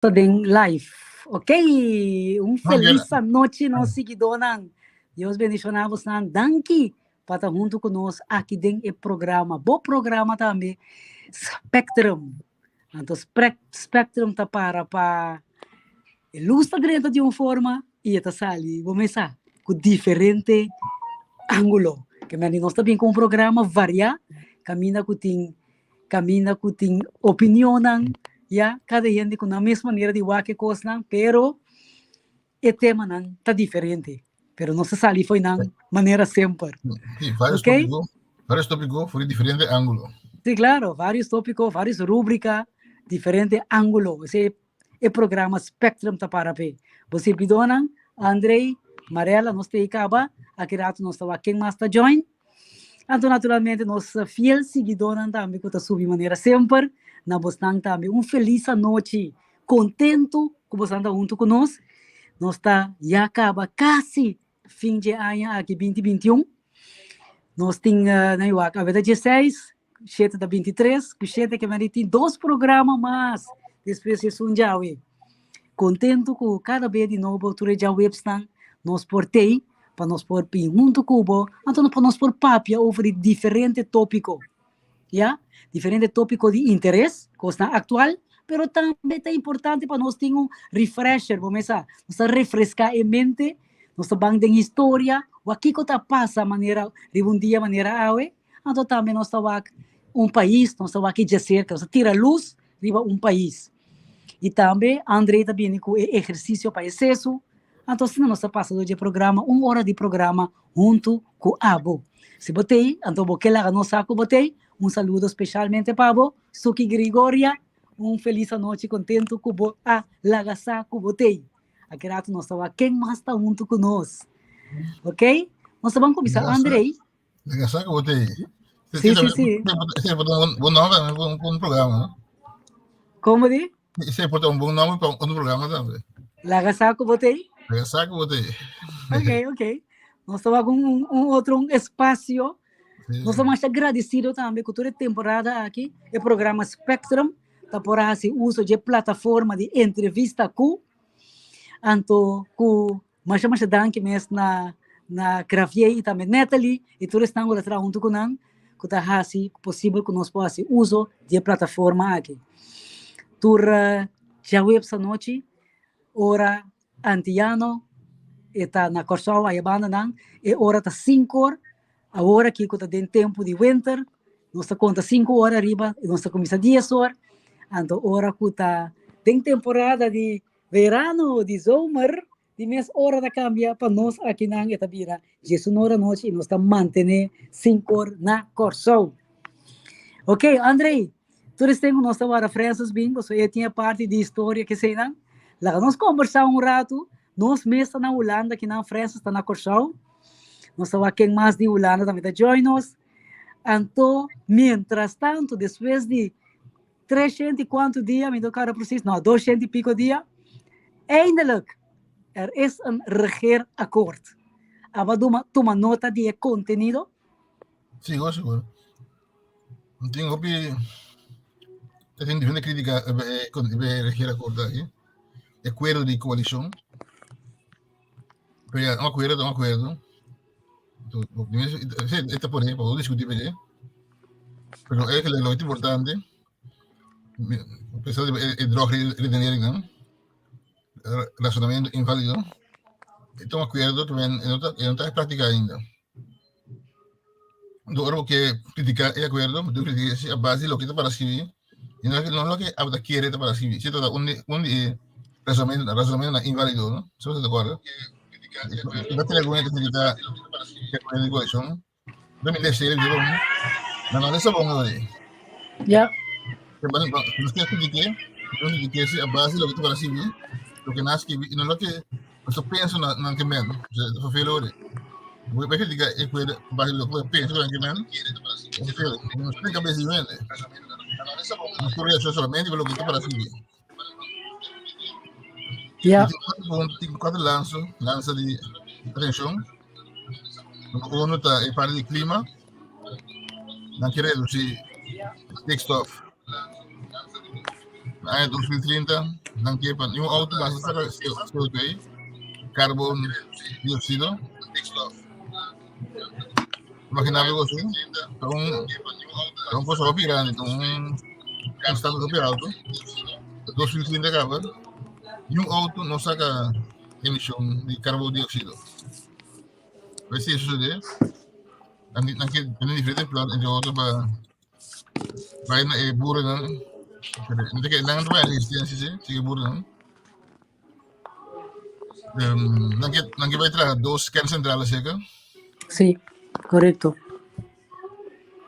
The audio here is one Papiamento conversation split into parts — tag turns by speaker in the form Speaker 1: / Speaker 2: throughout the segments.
Speaker 1: Ta den live. Ok, un felis anochi nos siguidónan. Dios bendishoná bosnan. Danki pa ta huntu ku nos aki den e programa. Bo programa tambe, Spectrum. Anto Spectrum ta para pa e lus ta drenta di un forma i e ta sali, bo mes sa, ku diferente ángulo. Ke mende nos ta bin ku un programa variá, kaminda ku tin Caminda cu tin opinionnan, ya, cada hende cu nan mes manera di wak e cosnan, pero e temanan ta diferente. Pero nos ta sali fo'i nan manera semper.
Speaker 2: Sí, varios
Speaker 1: Ok?
Speaker 2: tópico, varios tópico for di diferente ángulo.
Speaker 1: Sí, claro, varios tópico, varios rúbrica, diferente ángulo. Esei e programa Spectrum ta para p'e. Bo sirbidónan, Andrei, Marella, nos ta ei kaba. Aki ratu nos ta wak ken mas ta join. Anto naturalmente nos fiel siguidónan tambe ku ta subi manera semper. Na bosnan tambe un felis anochi, kontentu ku bosnan ta huntu ku nos. Nos ta ya kaba kasi fin dje aña aki binti 21. Nos tin, nan wak, awe ta dieseis, shete ta 23, ku shete ke mende tin dos programa mas despues esun djawe. Kontentu ku kada be di nobo tur e djawebsnan nos por tei pa nos por bin huntu ku bo, anto pa nos por papia over di diferente tópiko, ya, diferente tópiko di interes, kosnan aktual, pero tambe ta importante pa nos tin un refresher, bo mes sa, nos ta refreská e mente, nos ta ban den historia, wak kiko ta pasa manera riba un dia manera awe. Anto tambe nos ta wak un pais, nos ta wak e djaserka, nos ta tira lus riba un pais. I tambe André ta bini ku e ehersisio pa e sesu. Anto asina nos ta pasa dor dje programa, un ora di programa huntu ku abo. Si bo t'ei, anto bo ke laga nos sa ku bo t'ei. Un saludo speshalmente pa bo, Suki Grigoria. Un felis anochi, kontentu ku bo a laga sa ku bo t'ei. Aki ratu nos ta wak ken mas ta huntu ku nos. Ok? Nos ta ban kuminsá, André.
Speaker 2: Laga sa ku bo te.
Speaker 1: Sí, sí, sí.
Speaker 2: Esei por ta un bon nomber tambe pa un programa, no?
Speaker 1: Como di?
Speaker 2: Esei por ta un bon nomber pa un programa tambe.
Speaker 1: Laga sa ku bo te.
Speaker 2: Laga sa ku bo te.
Speaker 1: Ok, ok. Nos ta wak un, un otro un espacio.
Speaker 2: Sí.
Speaker 1: Nos ta masha agradecido tambe ku tur e temporada aki e programa Spectrum ta por a hasi uso dje plataforma di entrevista ku anto ku Masha masha danki mes na na Kravier i tambe Natalie i tur esnan ku ta traha huntu ku nan ku ta hasi posibel ku nos por hasi uso di e plataforma aki. Tur djaweps anochi ora antiano e ta na Kòrsou aya bandanan e ora ta sinkor awor aki ku ta den tempu di winter nos ta konta sinku ora ariba i nos ta kuminsá dies or anto ora ku ta den temporada di Verano di zomer di mes ora ta cambia pa nos akinan e ta bira diesun ora anochi y nos ta mantene sinkor na Corsou. Ok, Andrei, tur esten cu nos ta wara Francis bin, pasobra e tin e parti di historia keseinan. Laga nos combersa un ratu, nos mes ta na Hulanda akinan, Francis ta na Corsou. Nos ta wak ken mas di Hulanda tambe ta join nos. Anto, mientras tanto, despues di 300 y cuanto dia, mi no kara precies, no, 200 y pico dia. Eindelijk, er is een regeerakkoord. Aba duma, tuma nota di e contenido.
Speaker 2: Sigur, sigur. Tin hopi tin diferente crítica riba e regeerakkoord aki. E acuerdo di coalicion. Pero ya, un acuerdo ta un acuerdo. E ta pone pa discuti pe dje. Pero e lo ke importante, pensando e drogredenering nan, razonamiento inválido, e ta un acuerdo ku men e no ta e no ta practica ainda. Enton ora bo ke critica e acuerdo, bo debe critica si a base di loke ta para skibi y no no loke abo ta kere ta para skibi. Si ta un di un di e razonamiento razonamientonan inválido no. Si bo ta di acuerdo. No tin algun hende ku ta e acuerdo di coalicion. No mi deseo di bon. No no esa bon ahora.
Speaker 1: Ja.
Speaker 2: Nos ke critiqué, nos critiqué si a base di loke ta para skibi, loke nan a skibi y no loke Nos ta pensa na nan ke men. Ta vervelend hoor. Bo a critica e puede base lo que pensa nan ke men. Nos tin cabeza di hende. Nos por reacciona solamente lo que ta para sigui.
Speaker 1: Ja.
Speaker 2: Tin cuatro lanza, lanza di atencion. Número uno ta e parte di clima. Nan ke reduci stikstof. Na aña 2030 nan ke pa niun auto mas ta saka CO2, carbon dioxido. Imagina bo así, ta un ta un cosa hopi grandi, ta un un standaard hopi alto. 2030 kaba, niun auto no saka emision di carbon dioxido. Pues si sucede, nan nan ke tene diferente plan, entre otro pa Bai na e burennan. No te nan ta bai resistencia sí, sí e burennan. Um, nan ke nan ke bai traha dos kerncentrales zeker.
Speaker 1: Sí, correcto.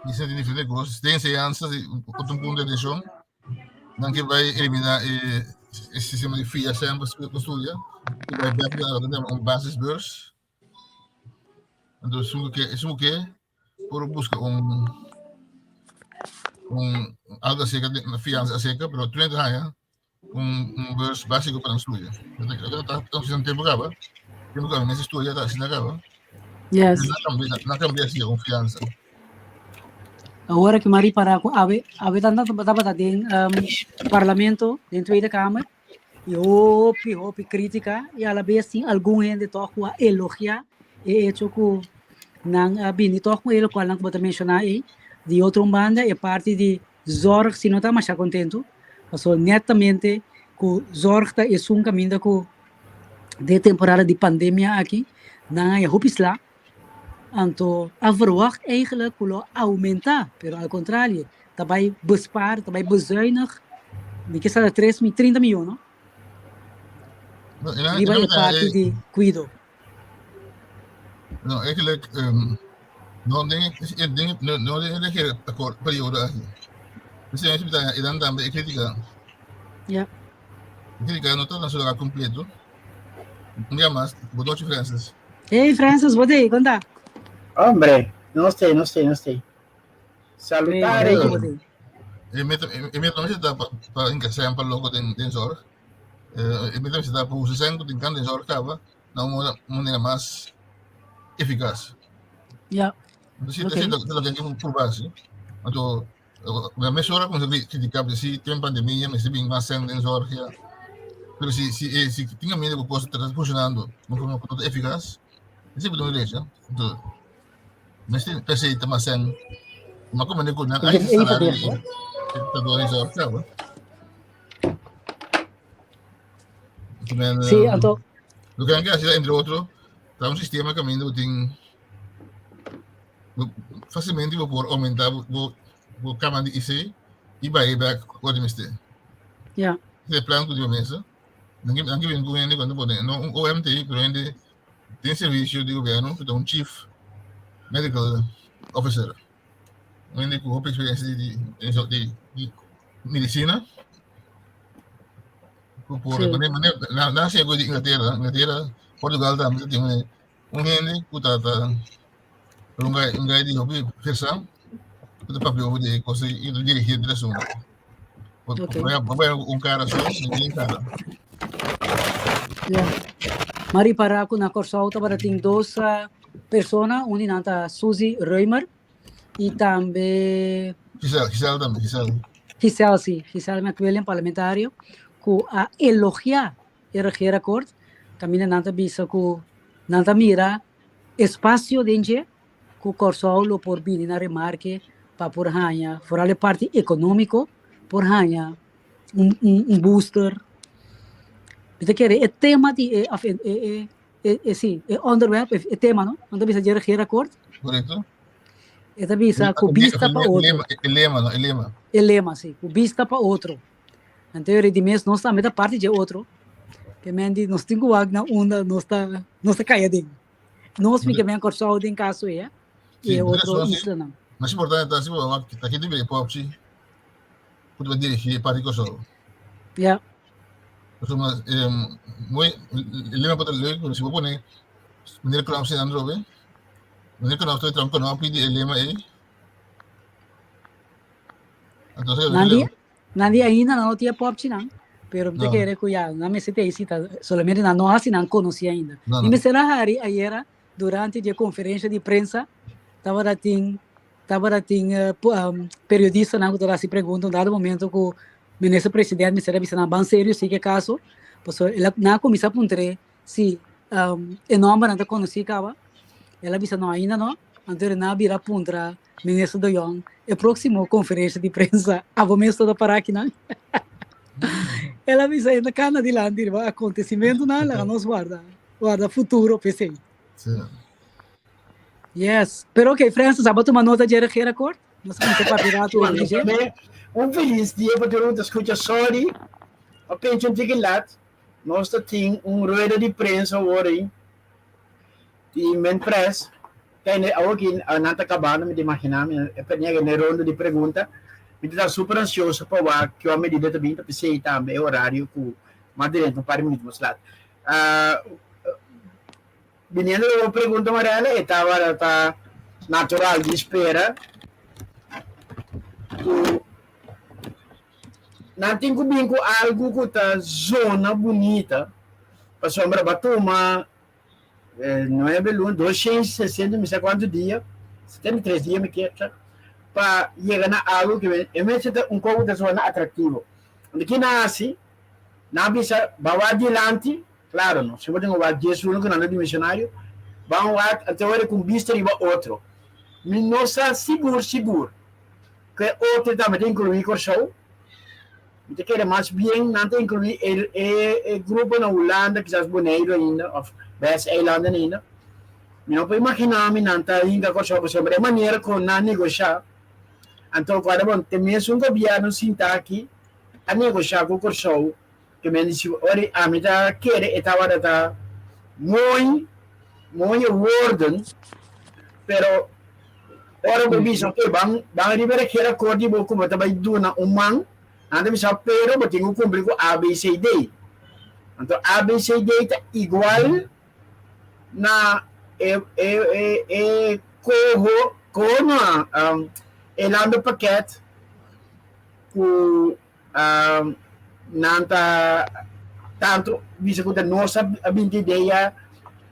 Speaker 2: Die zijn diferente cosas. De enseñanza, otro punto de atención. Nan ke bai eliminar e, e sistema de FIA sempre pa studia. E bai bek na un basisbeurs. Entonces, esun ke, esun ke por busca un un algo acerca de una fianza acerca, pero 30 años un, un beurs básico para estudio. Está haciendo tiempo acaba. Tiempo que me estudia está haciendo acaba.
Speaker 1: Yes.
Speaker 2: No cambia, no cambia así con fianza.
Speaker 1: Awor ku m'a ripará ku awe awe tanta tabata den um, parlamento, den Tweede Kamer, i hopi hopi krítika i a la bes tin algun hende tòg ku a elogiá e echo ku nan a bini tòg ku e lokual nan ku bo ta menshoná ei. Di otro un banda e parti di zòrg si no ta masha kontentu, pasobra netamente ku zòrg ta esun kaminda ku den e temporada di pandemia aki nan a haña hopi sla, anto a verwagt eigenlijk ku lo oumentá, pero al kontrario ta bai bespaar, ta bai bezuinig, mi ke sa ta tres mi 30 miyon no?
Speaker 2: No, en
Speaker 1: Riba
Speaker 2: en
Speaker 1: e parti di kuido.
Speaker 2: No, eigenlijk um, no den den no no den e akkoord periode aki. Dus en e dan tambe e kritika.
Speaker 1: Ja.
Speaker 2: E kritika no ta na su lugar completo. Un dia mas, boa noite Francis.
Speaker 1: Hey Francis, bo dei, konta?
Speaker 3: Hombre, no sé, no sé, no sé. Salutare.
Speaker 2: E meta e meta no ta pa pa ingresar pa loco den den zorg. E meta ta pa usa sen ku tin kan den zorg kaba na un manera mas eficaz.
Speaker 1: Ja.
Speaker 2: Entonces, okay. Eso lo que hay que probar, sí. Anto, na mesora ku nos critica si tin pandemia, mester bin mas sen den zorg ya. Pero si si eh, si tin ambiente ku cosa ta funcionando, no forma ku ta eficaz, esei bo ta derecho. Anto, mester p'esei ta mas sen. Ma como ku nan
Speaker 1: Ei ta
Speaker 2: salario ta dor den zorg kaba.
Speaker 1: Sí, anto.
Speaker 2: Lo que hay que hacer, entre otro, ta un sistema caminda ku tin Fácilmente bo por aumenta bo bo cama di IC y bai bek ora di mester.
Speaker 1: Ja.
Speaker 2: Ese e plan cu di mesa. Nan ke nan ke bin cu hende cuando pone no un OMT pero hende den servicio di gobierno cu ta un chief medical officer. Un hende cu hopi experiencia di di di di medicina. Cu por
Speaker 1: Sí.
Speaker 2: mane mane nan nan hasi di Inglaterra, Inglaterra, Portugal tambe tin un Un hende ku ta ta un gai un gai di hopi versa ku ta papia over di e kos i ta dirigí e asuntu. Bo
Speaker 1: Ok.
Speaker 2: bo bai un kara so, ningun kara.
Speaker 1: Ja. M'a ripará ku na Kòrsou tabata tin dos persona, un di nan ta Suzy Römer i tambe
Speaker 2: Giselle, Giselle tambe, Giselle.
Speaker 1: Giselle, sí, Giselle McWilliam, parlamentario, ku a elogiá E regeerakkoord kaminda nan ta bisa ku nan ta mira espasio den dje ku Kòrsou lo por bini na remarke pa por haña, foral e parti ekonómiko, por haña un un booster. Mi ta kere e tema di e òf e e e e si e onderwerp e tema no, nan ta bisa dje regeerakkoord.
Speaker 2: Korekto.
Speaker 1: E ta bisa ku bista pa otro.
Speaker 2: E lema no, e lema.
Speaker 1: E lema si, ku bista pa otro. Anto yori di mes nos tambe ta parti dje otro. Ke men di nos tin ku wak na unda nos ta nos ta kaya den. Nos mi ke men Kòrsou den kaso ei, i e otro islanan.
Speaker 2: Mas importante ta si bo wak ta kende bira e popchi ku ta dirigí e parti Kòrsou.
Speaker 1: Ja.
Speaker 2: Pasobra mooi e lema por ta leuk pero si bo pone meneer Knop si nan drobe, meneer Knop ta traha un knopi di e lema ei. Entonces
Speaker 1: Nan di Nan di ainda nan no tin e popchinan, pero mi ta
Speaker 2: No.
Speaker 1: kere ku ya nan mester ta esita, solamente nan no hasi nan konosí ainda.
Speaker 2: No,
Speaker 1: Mi
Speaker 2: no.
Speaker 1: mester a hari ayera durante di e konferensha di prensa tabata tin tabata tin eh, pu- um, periodistanan ku tabata hasi pregunta un dado momento ku Minister President mester a bisa nan ban serio si ke kaso, pasobra el a nan a kuminsá puntr'é si e nòmbernan ta konosí kaba, el a bisa no ainda no, anto nan a bira puntra Minister de Jong e próksimo konferensha di prensa abo mes ta pará akinan? El a bisa e ta kana dilanti riba akontesimentunan laga nos warda warda futuro p'esei. Yes, pero ok Francis abo tuma nota dje regeerakkoord? Nos a kuminsá papia rato over di dje.
Speaker 3: Un felis dia pa tur un ta skucha sorry pa pencha un tiki lat nos ta tin un rueda di prensa awor ei di men press kende awor ki nan ta kabando mi ta imagina mi e penia e ronda di pregunta mi ta super ansioso pa wak kiwa medida ta bin ta p'esei tambe e horario ku mas drenta un par di minuto mas lat. Biniendo di bo pregunta Marella, e tabata natural di spera ku nan tin ku bin ku algu ku ta zona bunita, pasobra bo a tuma nuebe luna, 260 mi sa kuantu dia, 73 dia mi kier sa, pa yega na algu ku e mester ta un kos ku ta zona atraktivo. Anto ki nan hasi? Nan a bisa, Bawa dilanti. Claro no, si bo tin un wak 11 cu nan ta dimensionario, ban wak anto worde cu un bista riba otro. Mi no sa sigur sigur cu e otro tambe ta inclui Corsou. Mi ta kere mas bien nan ta inclui e e grupo na Hulanda, kisas Boneiru ainda of West Eilanden ainda. Mi no por imagina mi nan ta hinca Corsou pasobra e manera cu nan negosha, anto cu ora bon te mesun gobierno sinta aki a negosha cu Corsou. Ke men di si ora ami ta kere e tabata ta mooi, mooie woorden, pero ora bo bisa ok ban ban riba e regeerakkoord di bo ku bo ta bai duna un man, nan ta bisa pero bo tin ku kumpli ku A B C D. Anto A B C D ta igual na e e e e koho koho no e landenpakket ku Nan ta tantu bisa ku ta nos a binti idea,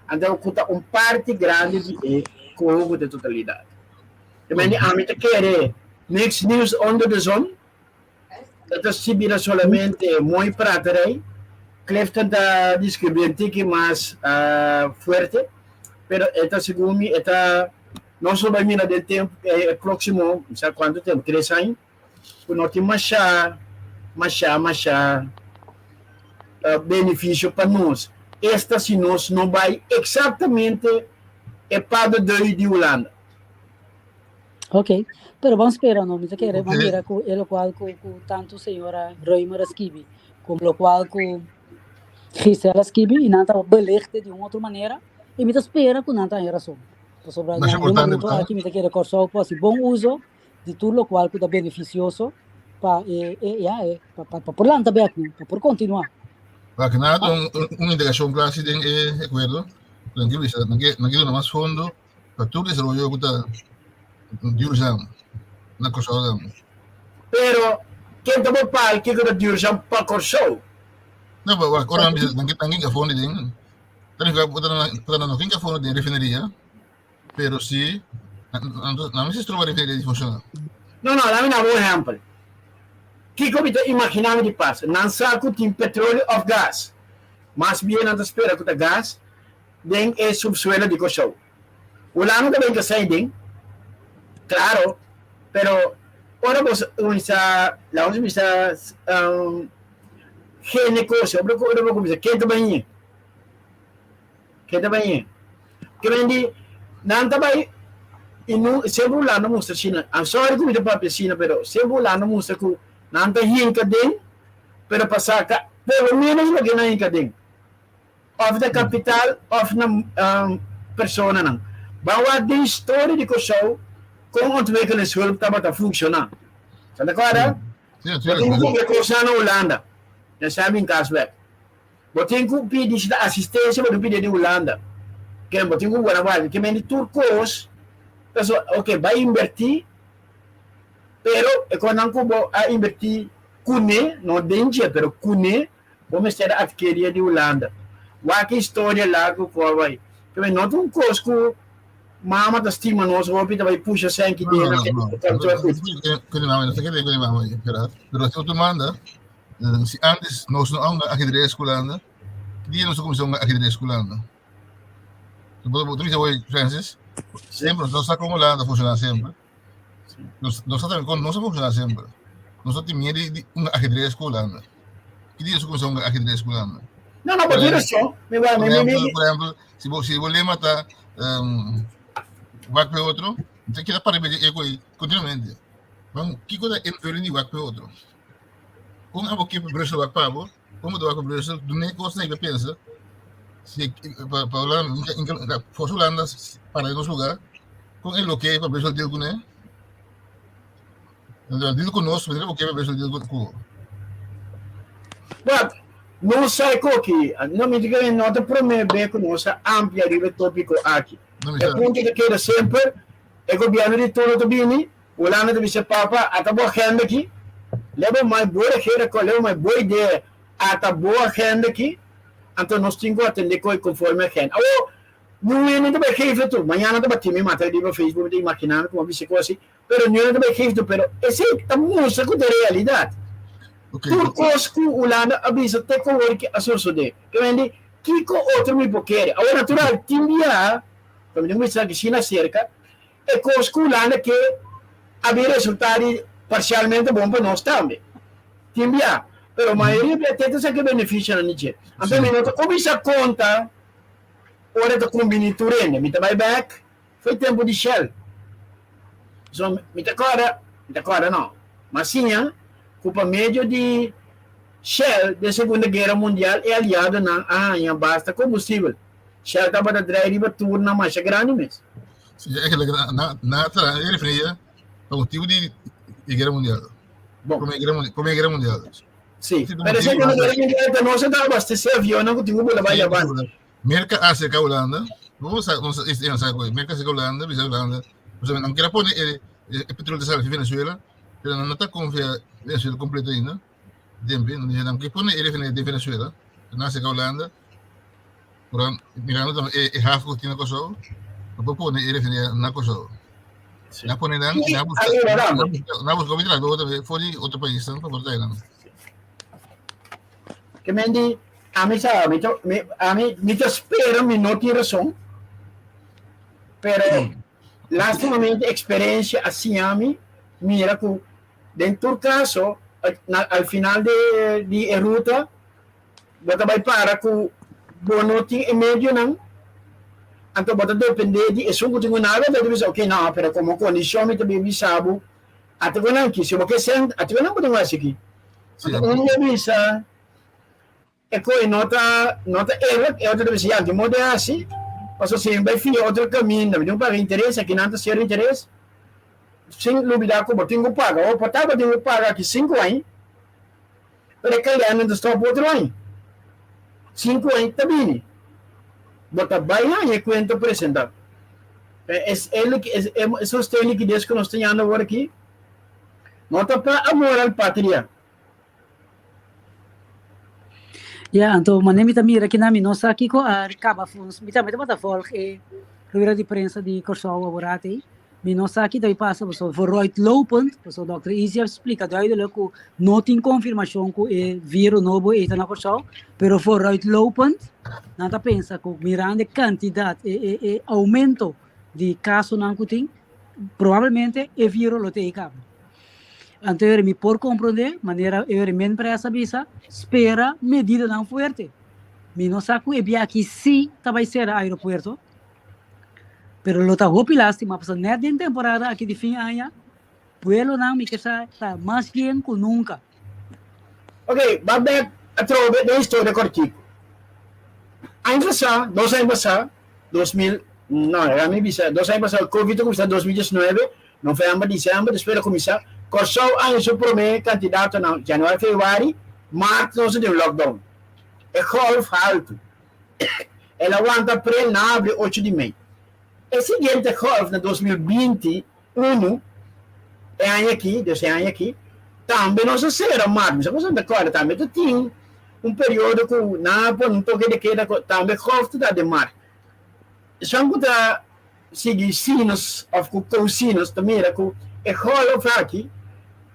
Speaker 3: anto ku ta un parti grandi di e koho ku ta totalidat. Te mende ami ta kere niks nieuws onder de zon, e ta si bira solamente mooi praterij. Clifton ta describi un tiki mas fuerte, pero e ta segun mi e ta nos lo bai mira den tempu e proximo mi sa kuantu tempu tres aña. ku no tin mashá, mashá, mashá benefisio pa nos, esta si nos no bai eksaktamente e pas de deux di Hulanda.
Speaker 1: Ok, pero ban spera no, mi ta kere ban mira ku e lokual ku ku tantu señora Römer a skibi komo lokual ku Gisela a skibi i nan ta belichte di un otro manera i mi ta spera ku nan ta haña rason. Pasobra na e momento aki mi ta kere Kòrsou por hasi bon uso di tur lokual ku ta benefisioso pa e e ya e pa pa pa por lanta bek no, pa por kontinuá.
Speaker 2: Pa que nada un, un integración clase den e acuerdo, nan ke bisa, nan ke nan ke duna mas fondo pa tur desaroyo ku ta duurzaam na Kòrsou tambe.
Speaker 3: Pero ken ta bo pal kiko ta duurzaam pa Kòrsou?
Speaker 2: No, pa wak, ora nan bisa nan ke nan ke fondo den, ta nifiká ku ta nan ku ta nan no tin fondo den refineria. Pero si, nan mester stroba refineria di funciona.
Speaker 3: No, no, laat mi daba un ehempel. Kiko mi ta imagina mi di pasa? Nan sa ku tin petroleo of gas. Mas bien nan ta spera ku ta gas den e subsuelo di Kòrsou. Hulanda ta ben kasai den, klaro, pero ora bo kuminsá, laat nos bisa, hende kos, ora bo kuminsá, ken ta bai? Ke ta bai? Ke men di, nan ta bai i nu semper Hulanda mustra asina. I'm sorry ku mi ta papia asina, pero semper Hulanda mustra ku nan ta hinka den, pero pa saka por lo menos loke nan hinka den. Of ta kapital of na personanan. Ban wak den historia di Kòrsou kon ontwikkelingshulp tabata funshoná. Sa ta kòrda? Bo tin ku kumpra kosnan na Hulanda. Nan sa bin kas bèk. Bo tin ku pidi si ta asistensia bo tin pidi di Hulanda. Ken bo tin ku guarda guarda ke mende tur kos paso ok bai inberti pero e kosnan ku bo a inberti kuné no den dje pero kuné bo mester a adkeria di Hulanda. Wak e historia largu ku a bai. Ke mende no ta un kos ku. Mama ta stima nos hopi ta bai pusha senki
Speaker 2: No,
Speaker 3: den
Speaker 2: no, no. Kuni mama, no sé qué kuni mama, pero pero si tu manda, si antes nos no anga ajedrez kulanda, dia nos começou a ajedrez kulanda. Tu tu dices, oye, Francis, sempre nos está con Holanda funciona sempre. Nos nos también con nos funciona sempre. Nos tin miedo di un ajedrez ku Holanda. Ki dia nos começou un ajedrez ku Holanda?
Speaker 3: No, no, por razón. Mi va, mi, mi, mi.
Speaker 2: Por ejemplo, si bo, si bo lema ta um, wak pe otro, te queda para de eco continuamente. Van, kiko da invulling di wak pe otro. Kon abo ke Brussel wak pa bo, kon bo wak pa Brussel, dune kos na pensa. Si pa pa Holanda, forsa Holanda para nos lugar, kon e lo ke pa Brussel deal kuné? Deal ku nos, pero ke pa Brussel deal ku.
Speaker 3: But no sa koki, no mi diga no te prome be ku nos a amplia riba e tópiko aki. E punto ta keda semper, e gobièrnu di turno ta bini, Hulanda ta bisa papa, ata bo agenda aki, leba mai bo regera ko, leba mai bo idea, ata bo agenda aki, anto nos tin ku atende koi konforme agenda. Awo, niun hende ta bai geef tur, mañana ta bati mi mata riba Facebook, mi ta imaginando ku mi a bisa kos asi, Pero niun no ta bai geef pero esei ta mustra ku ta realidat. Tur kos ku Hulanda a bisa te ku awor ki a sosodé. Ke men di, kiko otro mi por kere? Awor natural, tin biaha, pa mi tin ku bisa aki asina serka, e kos ku Hulanda ke a bin resultá di parsialmente bon pa nos tambe. Tin biaha. Pero mayoria bia te ta saka e benefisionan di dje. Anto mi no ta kuminsá konta ora ta kumbiní tur hende. Mi ta bai bèk. Foi tempu di Shell. So, mi ta kòrda, mi ta kòrda no, ma siña ku pa medio di Shell den Segunda Guera Mundial e aliadonan a haña basta kombustibel. Shell tabata drai riba turnan masha grandi mes.
Speaker 2: Sí, e kila na na tra e refineria pa motibu di e Guera Mundial.
Speaker 3: Bon.
Speaker 2: Prome Guera Mundial, Prome Guera Mundial.
Speaker 3: Sí, pero e Segunda Guera Mundial ta nos a ta abastesé avionnan ku tin ku bula bai Japan.
Speaker 2: Merka a aserka Hulanda, bo sa nos sa sa ku Merka aserka Hulanda, bisa Hulanda, pasobra nan kier a pone e e petrol ta sali di Venezuela, pero nan no ta konfia Venezuela kompleto ainda, dembe, nan dice nan kier pone e refineria den Venezuela, nan aserka Hulanda, pero mirando tambe e e haf ku tin na Kòrsou, no por pone e refineria na Kòrsou. Nan pone nan, nan buska, nan buska hopi trabou tambe for di otro paisnan pa por trae nan.
Speaker 3: Ke men di, Ami sa, mi ta, mi, ami, mi ta spera mi no tin rason, pero lastimamente experiencia a siña mi mira ku den tur kaso na, al final de, di e ruta bo ta bai para ku bo no tin e medionan, anto bo ta depende di esun ku tin un algo, anto bo ta bisa ok no, pero komo kondishon mi ta bin bisa bo ata ku nan ki, si bo ke sèn ata ku nan bo tin ku hasi aki. Anto un lo bisa. E koe no ta no ta eerlijk, e otro ta bisa, ya, di modo e hasi, pasobra si mi bai fia otro kaminda, mi tin ku paga interes, akinan ta sero interes, sin lubida ku bo tin ku paga, o por ta bo tin ku paga aki sinku aña, pero e kalender ta stòp otro aña, sinku aña ta bini, bo ta bai haña e kuenta presentá. Es e e sosten likides ku nos ta yanda awor aki, no ta pa amor al patria.
Speaker 1: Ya, anto mane mi ta mira kinan mi no sa kiko a kaba funs. Mi tambe tabata volg e rueda di prensa di Kòrsou aworat ei. Mi no sa ki ta pasa pasobra vooruitlopend, pasobra dòkter Izzy a splika duidelijk ku no tin konfirmashon ku e viro nobo ei ta na Kòrsou, pero vooruitlopend nan ta pensa ku mirando e kantidat, e e e oumento di kasonan ku tin, probablemente e viro lo ta ei kaba. Anto eri mi por comprende manera eri men pres a bisa, spera medidanan fuerte. Mi no sa cu e bia aki si ta bay cera aeropuerto, pero lo ta hopi lastima pasobra net den temporada aki di fin aña, vuelonan mi kier sa ta mas yen cu nunca.
Speaker 3: Ok, ba bek atrobe den historia cortico. Aña pasá, dos aña pasá, 2000, no, era mi bisa, dos aña pasá, Covid a cuminsa 2019, Novèmber, desèmber, despues a kuminsá. Kòrsou a haña su promé kandidatonan januari, febrüari, mart nos a den lockdown. E gòlf haltu. El a wanta aprel na abri ocho di mei. E siguiente gòlf na 2021, e aña aki, dus e aña aki, tambe nos a sera mart. Mi sa ku Santa Clara tambe ta tin un periodo ku nan a pone un toke de keda ku tambe gòlf ta da den mart. Esun ku ta. sigui sinus òf ku kosinus ta mira ku e gòlf aki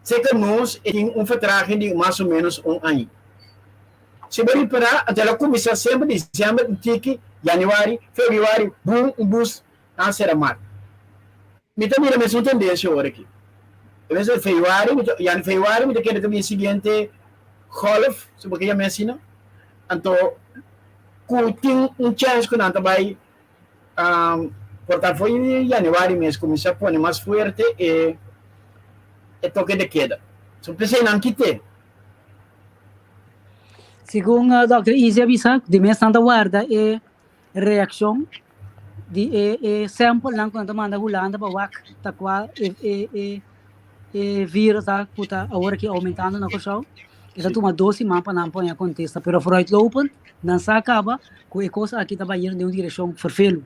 Speaker 3: serka nos e tin un vertraging di mas o ménos un aña. Si bo ripará, anto el a kuminsá semper desèmber un tiki, yanüari, febrüari, bum, un bus nan sera mar. Mi ta mira mesun tendensia ora aki. E mes febrüari, mi ta, yan febrüari mi ta kere ta bin e siguiente gòlf, si bo ke yam'é asina, anto ku tin un chèns ku nan ta bai Por ta for di januari mes kuminsá pone mas fuerte e e toke de keda. So p'esei nan kit'é.
Speaker 1: Segun Dòkter Izzy a bisa, di mes nan ta warda e reakshon di e e samplenan ku nan ta manda Hulanda pa wak ta kua e e e e virus ta ku ta awor aki oumentando na Kòrsou. E ta tuma dos siman pa nan pone a kontesta, pero vooruitlopend nan sa kaba ku e kos aki ta bayendo den un direkshon ferfelu.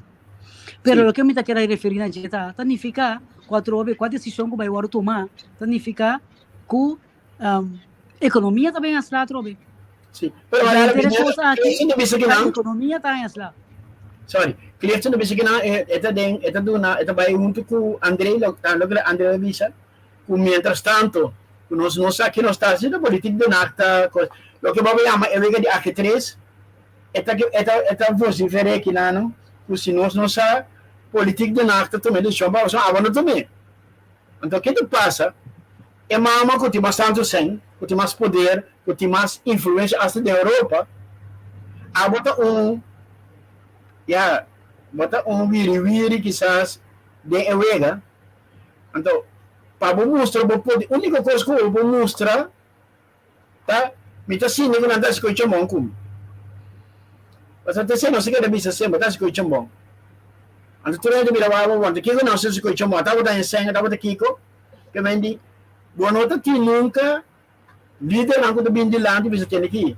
Speaker 1: Pero loke mi ta kere referí na dje ta, ta nifiká ku atrobe kua desishon ku bai wòrdu tumá ta nifiká ku ekonomia ta bai aslá atrobe.
Speaker 3: Sí, pero
Speaker 1: Manera e kos aki, ekonomia ta aslá.
Speaker 3: Sorry, Clifton ta bisa ku nan e ta den, e ta duna, e ta bai huntu ku André, loke André a bisa, ku mientras tanto ku nos no sa ki nos ta hasi, ta politiek Den Haag ta kos. Loke bo a yama e wega di ajedrez, e ta e ta e ta vocifer'é kinan ku si nos no sa politiek Den Haag ta tuma e desishon pa pasobra abo no tum'é. Anto ke ta pasa? E mama ku tin mas tantu sèn, ku tin mas poder, ku tin mas influensia asta den Europa, abo ta un ya bo ta un wiri-wiri kisas den e wega. Anto, pa bo mustra bo poder, úniko kos ku bo por mustra ta, mi ta sinti ku nan ta hasi koe chambon ku mi. Pasobra te esei nos ta keda bisa semper, ta hasi koe chambon. Anto tur hende mira wak bo, anto kiko nan ta hasi koe chambon? Tabata hesèn, tabata kiko? Ke men di, bo no ta tin nunka lidernan ku ta bini dilanti bisa tende ki,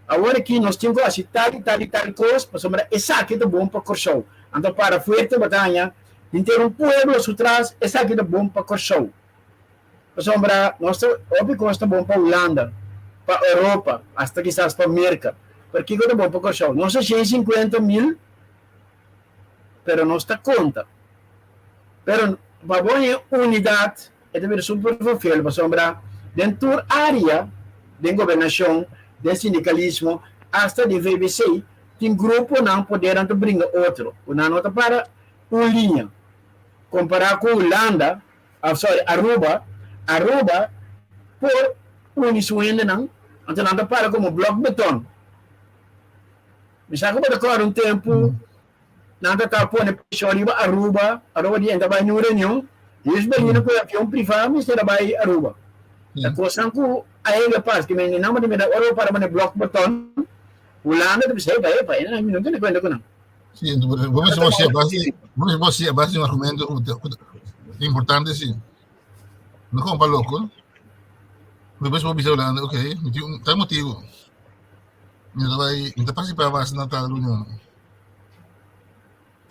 Speaker 3: awor aki nos tin ku hasi tal i tal i tal kos pasobra esaki ta bon pa Kòrsou. Anto para fuerte bo ta haña henter un pueblo su tras, esaki ta bon pa Kòrsou. Pasobra nos ta hopi kos ta bon pa Hulanda, pa Europa, asta kisas pa Merka, pero kiko ta bon pa Kòrsou? Nos ta 150 mil, pero nos ta konta. Pero pa bo haña unidat e ta bira super vervel pasobra den tur área, den gobernashon, den sindikalismo, asta den VBC, tin gruponan podernan ta bringa otro ku nan no ta para un liña. Kompará ku Hulanda, ah sorry, Aruba, Aruba por uni su hendenan, anto nan ta para komo blòk beton. Mi sa ku bo ta kòrda un tempu Nan ta ta pone preshon riba Aruba, Aruba di enta bai nun reunion, Luis Berlino ku e avion privá mester a bai Aruba. Ta kosnan ku a hega pas, ki men nan manda ora bo para manda blòk beton, Hulanda ta bisa, epa, epa, mi no tene kuenta ku nan.
Speaker 2: Sí, bo mester bo siña base, bo mester bo siña base di un argumento ku ta importante sí. No komo pa loko. Despues bo bisa Hulanda, ok, mi tin un tal motibu. Mi ta bai, mi ta partisipá mas na tal reunion.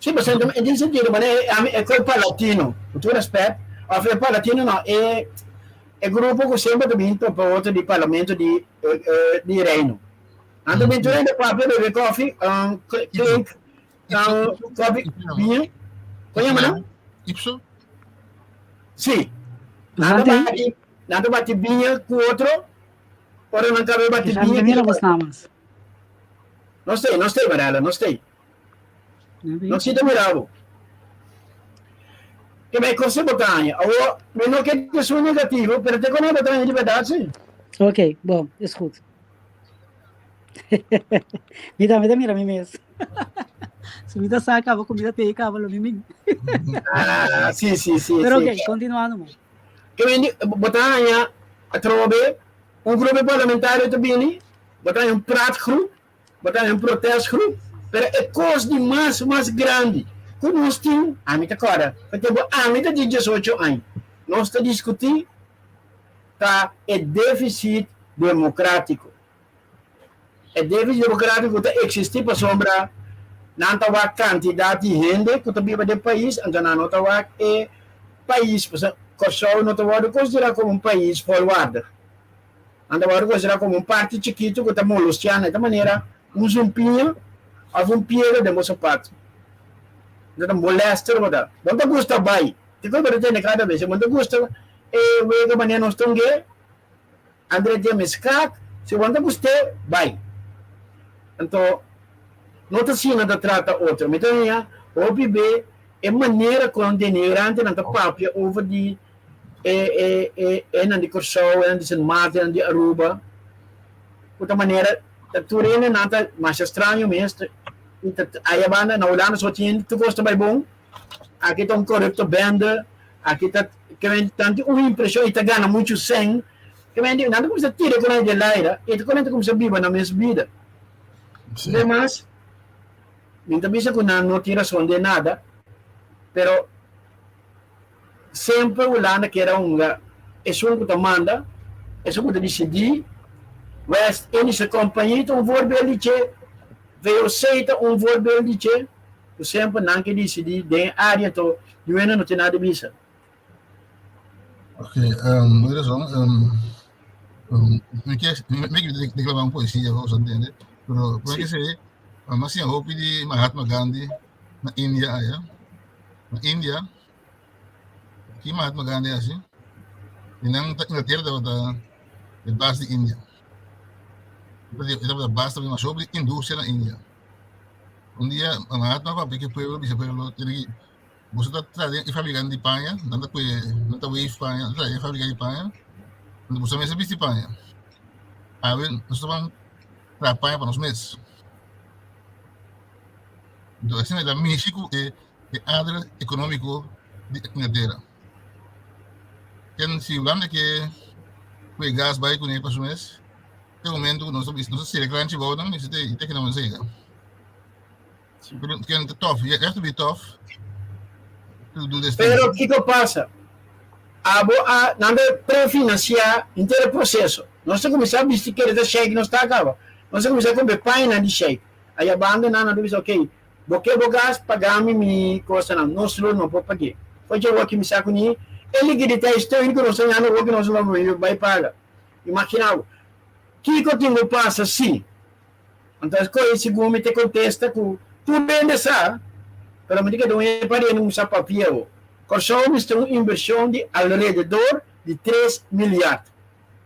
Speaker 3: Sí, pasobra en tin sentido, manera e ami e koi palatino, ku tur respet, òf e palatino no, e e grupo ku semper ta bin topa otro di parlamento di di reino. Nan ta bin tur hende papia, bebe kofi, klink, kofi, biña, kon yama nan?
Speaker 2: Ipso?
Speaker 3: Sí. Nan ta bati, nan ta bati biña ku otro, ora nan kaba e bati biña. No stay, no stay, Marella, no stay. No sita mira bo. Que me cose botaña. Awo, me no que te su negativo, pero te cono botaña de verdad, sí.
Speaker 1: Ok, bom, is goed. Mi tambe ta mira mi mes. Si mi ta sa caba comida te caba lo mi min.
Speaker 3: Ah, sí, sí, sí.
Speaker 1: Pero
Speaker 3: sí.
Speaker 1: ok, continuando mo.
Speaker 3: Que me botaña atrobe un grupo parlamentario te bini Bo ta haña un praatgroep, bo ta haña un protestgroep, pero e kos di mas mas grandi ku nos tin, ami ta kòrda, pa tempu ami ta di diesocho aña, nos ta diskutí ta e defisit demokratiko. E defisit demokratiko ta eksistí pasobra nan ta wak kantidat di hende ku ta biba den pais, anto nan no ta wak e pais, pasobra Kòrsou no ta wòrdu konsiderá komo un pais volwaardig. Nan ta wòrdu konsiderá komo un parti chikitu ku ta molostiá na e ta manera un zumpiña òf un piedra den bo sapato. No ta molester bo ta. Bo ta gusta bai. Te ku bo ta tende kada bes. Bo ta gusta e wega manera nos ta ung'é. Andre tin mes kak. Si bo no ta gust'é, bai. Anto, no ta asina ta trata otro. Mi ta haña hopi be e manera kon denigrantenan ta papia over di e e e enan di Kòrsou, enan di Sint Maarten, enan di Aruba. Ku ta manera ta tur hendenan ta masha straño mes. I ta aya banda na Hulanda so tin tur kos ta bai bon. Aki ta un korupto bende, aki ta ke tantu un impreshon i ta gana muchu sèn. Ke men di nan ta kuminsá tira ku nan den laira i ta ku nan ta kuminsá biba nan mes bida. Demas, mi ta bisa ku nan no tin rason den nada, pero Semper Hulanda keda hunga esun ku ta manda, esun ku ta disidí. West Indische Compagnie ta un voorbeeld di dje, VOC ta un voorbeeld di dje, ku semper nan ke disidí den e área anto niun no tin nada di bisa.
Speaker 2: Ok, bo tin rason. Mi ke mi ke declama un poesia pa boso ntende, pero prome ke esei, mi a siña hopi di Mahatma Gandhi na India aya. Na India, Ki Mahatma Gandhi hasi? I nan ta Inglaterra tabata e bas di India. E tabata bas tabata masha hopi industria na India. Un dia Mahatma papia ku e pueblo bisa pueblo tene ki boso ta traha den e fabrica di paña, nan ta kue nan ta weef paña, nan ta traha den e fabrica di paña, anto boso mester bisti paña. Awe nos ta ban traha paña pa nos mes. Entonces asina e ta mishi ku e e ader ekonómiko di Inglatera. Ken si Hulanda ke ku e gas bai kuné pa su mes, te momento ku nos ta nos ta sera kranchi bou nan mester te te keda sega. Pero ken ta tough, you have to be tough to do this thing.
Speaker 3: Pero kiko pasa? Abo a nan ta prefinanciá henter e proseso. Nos ta kuminsá bisti kere ta sheik nos ta kaba. Nos ta kuminsá kumpra e pañanan di sheik. Aya banda nan nan ta bisa ok, Bo ke bo gas, paga mi mi kosanan. Nos lo no por pag'é. Fo'i dje wòki mi sa ku ni e likiditeitssteun ku nos ta gana wòki nos lo bai paga. Imaginá bo. Kiko tin ku pasa si? Anto es kohe segun mi te kontesta ku tur hende sa, pero mi ta keda un hende pa rende un sa papia bo. Kòrsou mester un invershon di alrededor di tres milyard,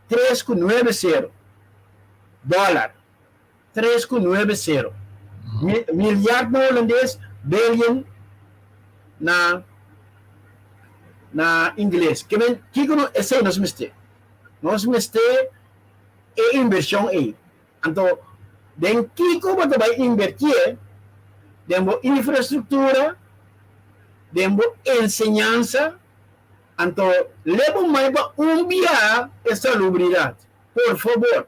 Speaker 3: tres ku nuebe sero, dòlar. Tres ku nuebe sero milyard na holandes, billion na na ingles. Ke men kiko no esei nos mester? Nos mester e invershon ei. Anto den kiko bo ta bai invertié? Den bo infrastruktura, den bo enseñansa, anto leba un mai pa un biaha e salubridat, por fabor.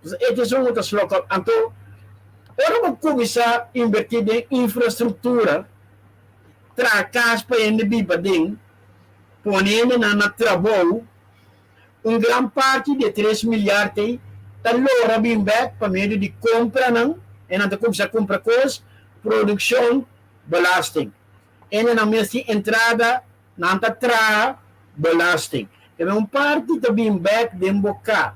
Speaker 3: E ta esun ku ta slòk òp. Anto, ora bo kuminsá invertí den infrastruktura, traha kas pa hende biba aden, pone hendenan na trabou, un gran parti di e tres milyard ei ta lora bin bèk pa medio di kompranan, hendenan ta kuminsá kumpra kos, produkshon, belasting. Hendenan mes tin entrada, nan ta traha belasting. Kende un parti ta bin bek den bo ka.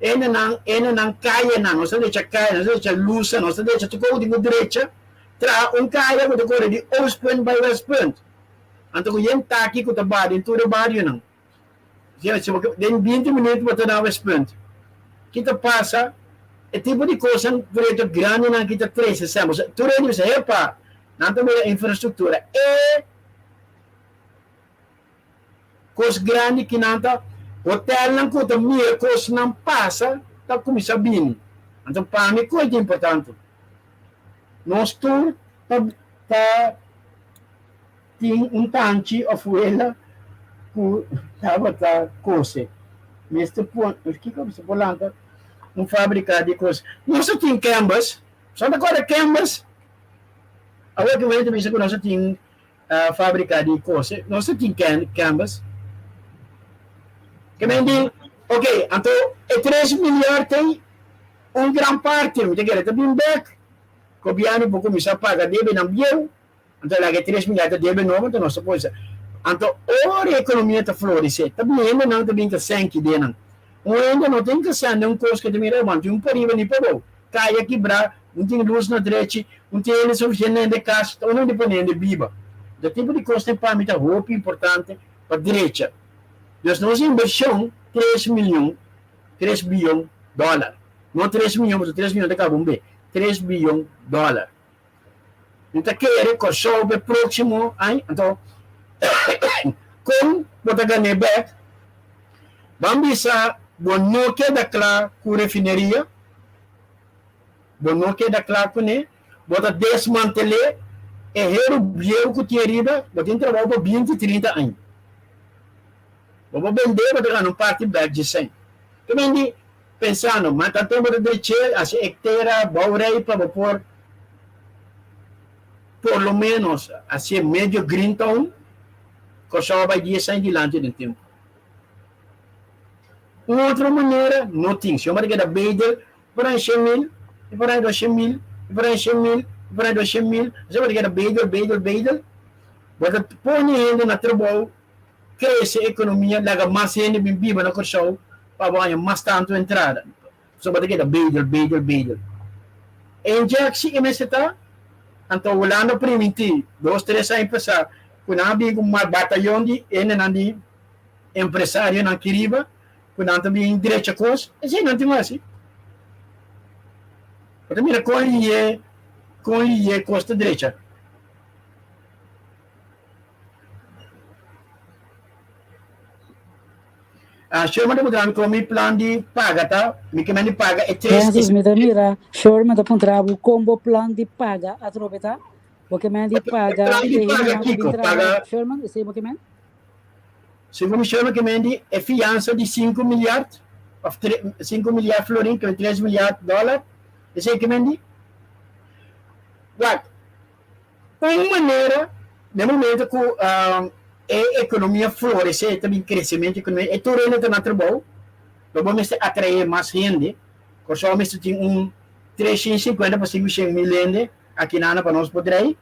Speaker 3: Hendenan, hendenan kayanan, nos ta drecha kaya, nos ta drecha lusa, nos ta drecha tur kosa ku tin ku drecha, traha un kaya ku ta kore di Oostpunt bai Westpunt. Anto ku yen taki ku ta baha den tur e barionan. Den binti minuut bo ta na Westpunt. Ki ta pasa? E tipo di kosnan, proyekto grandinan ki ta trese semper. Tur hende bisa, hepa, nan ta mira infrastruktura. E kos grandi ki nan ta, hotelnan ku ta mira kosnan pasa ta kuminsá bini. Anto pa mi kos ta importante. Nos tur ta ta tin un tanchi òf wela ku tabata kose. Mester pon, kiko mester por lanta un fábrika di kose. Nos ta tin canvas. Bo ta kòrda canvas? Awor ki wende bisa ku nos a tin fabrika di kose, nos a tin canvas. Ke men di, ok, anto e tres milyard ei, un gran parti mi ta kere ta bin bek, gobièrnu por kuminsá paga debenan bieu, anto laga e tres milyard ta debe nobo, anto nos ta por Anto ora e ekonomia ta floresé, ta bin hendenan ta bin ta sènki den nan. Un hende no tin ke sènde un kos ke ta mira, e bo, anto un pariba ni pabou, kaya kibrá. Un tin lus na drechi, un tin hende sufisiente na hende kas, ta unda pone hende biba. E tipo di kosnan pa mi ta hopi importante pa drecha. Dus nos invershon tres miyon, tres biyon dòler. No tres miyon, pasobra tres miyon ta kaba un be. Tres biyon dòler. Mi ta kere Kòrsou pa e próksimo aña. Anto, kon bo ta gan'é bèk? Ban bisa bo no keda kla ku refineria, bo no keda kla kuné, bo ta desmantel'é e heru bieu ku tin ariba, bo tin trabou pa binti, trinta aña. Bo por bend'é, bo ta gana un parti bèk dje sèn. Ke men di, pensando, ma tanten bo ta drech'é, hasi e tera bou rei pa bo por por lo ménos hasié medio green town, Kòrsou a bai dies aña dilanti den tempu. Un otro manera no tin. Si homber ta keda bedel por haña 100.000, i por haña 200.000, i por haña 100.000, i por haña 200.000, asina bo ta keda bedel, bedel, bedel. Bo ta pone hende na trabou, krese ekonomia, laga mas hende bin biba na Kòrsou pa bo haña mas tantu entrada. Pasobra bo ta keda bedel, bedel, bedel. E injectie e mester ta, anto Hulanda primintí dos, tres aña pasá ku nan a bin ku mas batayon di hendenan di empresarionan aki riba ku nan ta bin drecha kos, esei nan tin hasi. Bo ta mira kon liye, kon liye kos ta drecha. Ah, Sherman ta puntra mi kon mi plan di paga ta, mi ke men di paga e tres.
Speaker 1: Francis, mi ta mira, Sherman ta puntra bo kon bo plan di paga atrobe ta? Bo ke men di paga
Speaker 3: Plan di
Speaker 1: e
Speaker 3: paga
Speaker 1: hendenan ku bin
Speaker 3: kiko?
Speaker 1: traha,
Speaker 3: Paga
Speaker 1: Sherman, esei bo ke men?
Speaker 3: Segun Sherman ke men di e fiansa di sinku milyard of tre, sinku milyard florin, ke men tres milyard dòler, esei ke men di. Wak, Un manera, den momento ku e ekonomia floresé, ta bin kresementu ekonomia, e tur hende ta na trabou, lo bo mester atraé mas hende. Kòrsou mester tin un 350 pa 500 mil hende akinana pa nos por drei.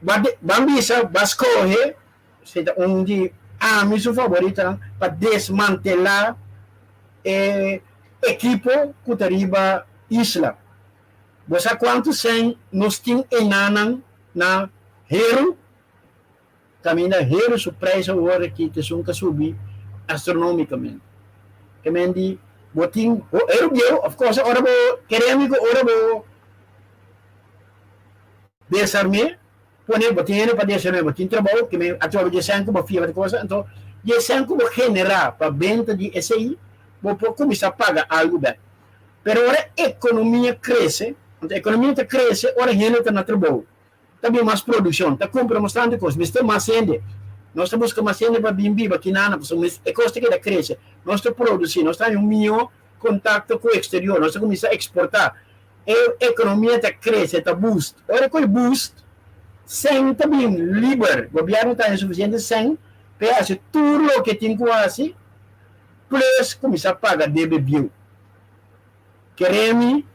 Speaker 3: Ban bisa, ba skohe, esei ta un di ami su favoritonan, pa desmantelá e ekipo ku ta riba isla. Bo sa kuantu sèn nos tin enanan na heru? Kaminda heru su preis awor aki ta esun ka subi astronomikamente. Ke men di bo tin heru bieu, of course ora bo kere ami ku ora bo desarm'é, pone bo tin hende pa desarm'é, bo tin trabou, ke men atrobe di e sèn ku bo fia pa kosa, anto di e sèn ku bo generá pa benta di esei bo por kuminsá paga algu bèk. Pero ora ekonomia krese, anto ekonomia ta krese ora hende ta na trabou, ta bin mas produkshon, ta kumpra mas tantu kos, mester mas hende. Nos ta buska mas hende pa bin biba kinana pasobra e kos ta keda krese. Nos ta produsi, nos ta haña un mihó kontakto ku eksterior, nos ta kuminsá eksportá. E ekonomia ta krese, ta boost. Ora ku e boost, sèn ta bin liber. Gobièrnu ta haña sufisiente sèn pa e hasi tur loke e tin ku hasi, plus kuminsá paga debe bieu. Keremi,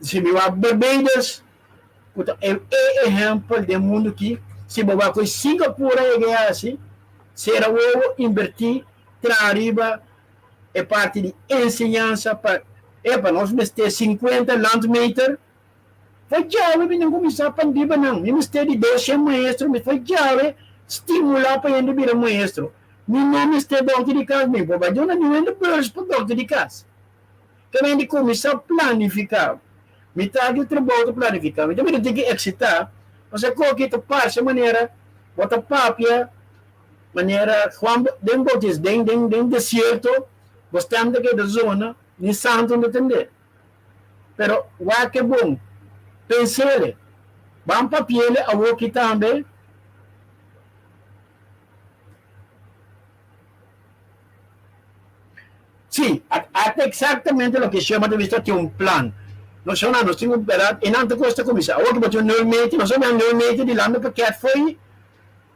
Speaker 3: si mi wak Barbados, ku ta e ehèmpel den mundu ki, si bo wak ku Singapur a yega e hasi, sera wowo, inbertí, traha riba e parti di enseñansa pa, epa, nos mester 50 landmeter, for djawe mi nan kuminsá pandiba nan, mi mester di 200 maestro, mi for djawe stimulá pa hende bira maestro. Mi no mester dòkter di kas, mi por bai duna niun hende beurs pa dòkter di kas. Ta men di kuminsá planifiká. Mitar di trabou ta planifiká. Mi ta mira tin ki eksitá, pasobra koki ta parse manera bo ta papia manera Juan den Bautista den den den desierto, bo stèm ta keda zona, ni santu no ta tendé. Pero wak e bon, pens'ele, ban papi'ele awoki tambe. Sí, ata exactamente loke Shema ta bisa tin un plan. Nos shona nos tin un berdad e nan ta kosta kuminsá. Awor ku bo tin un nul meter, nos a mira nul meter di landa pakèt fo'i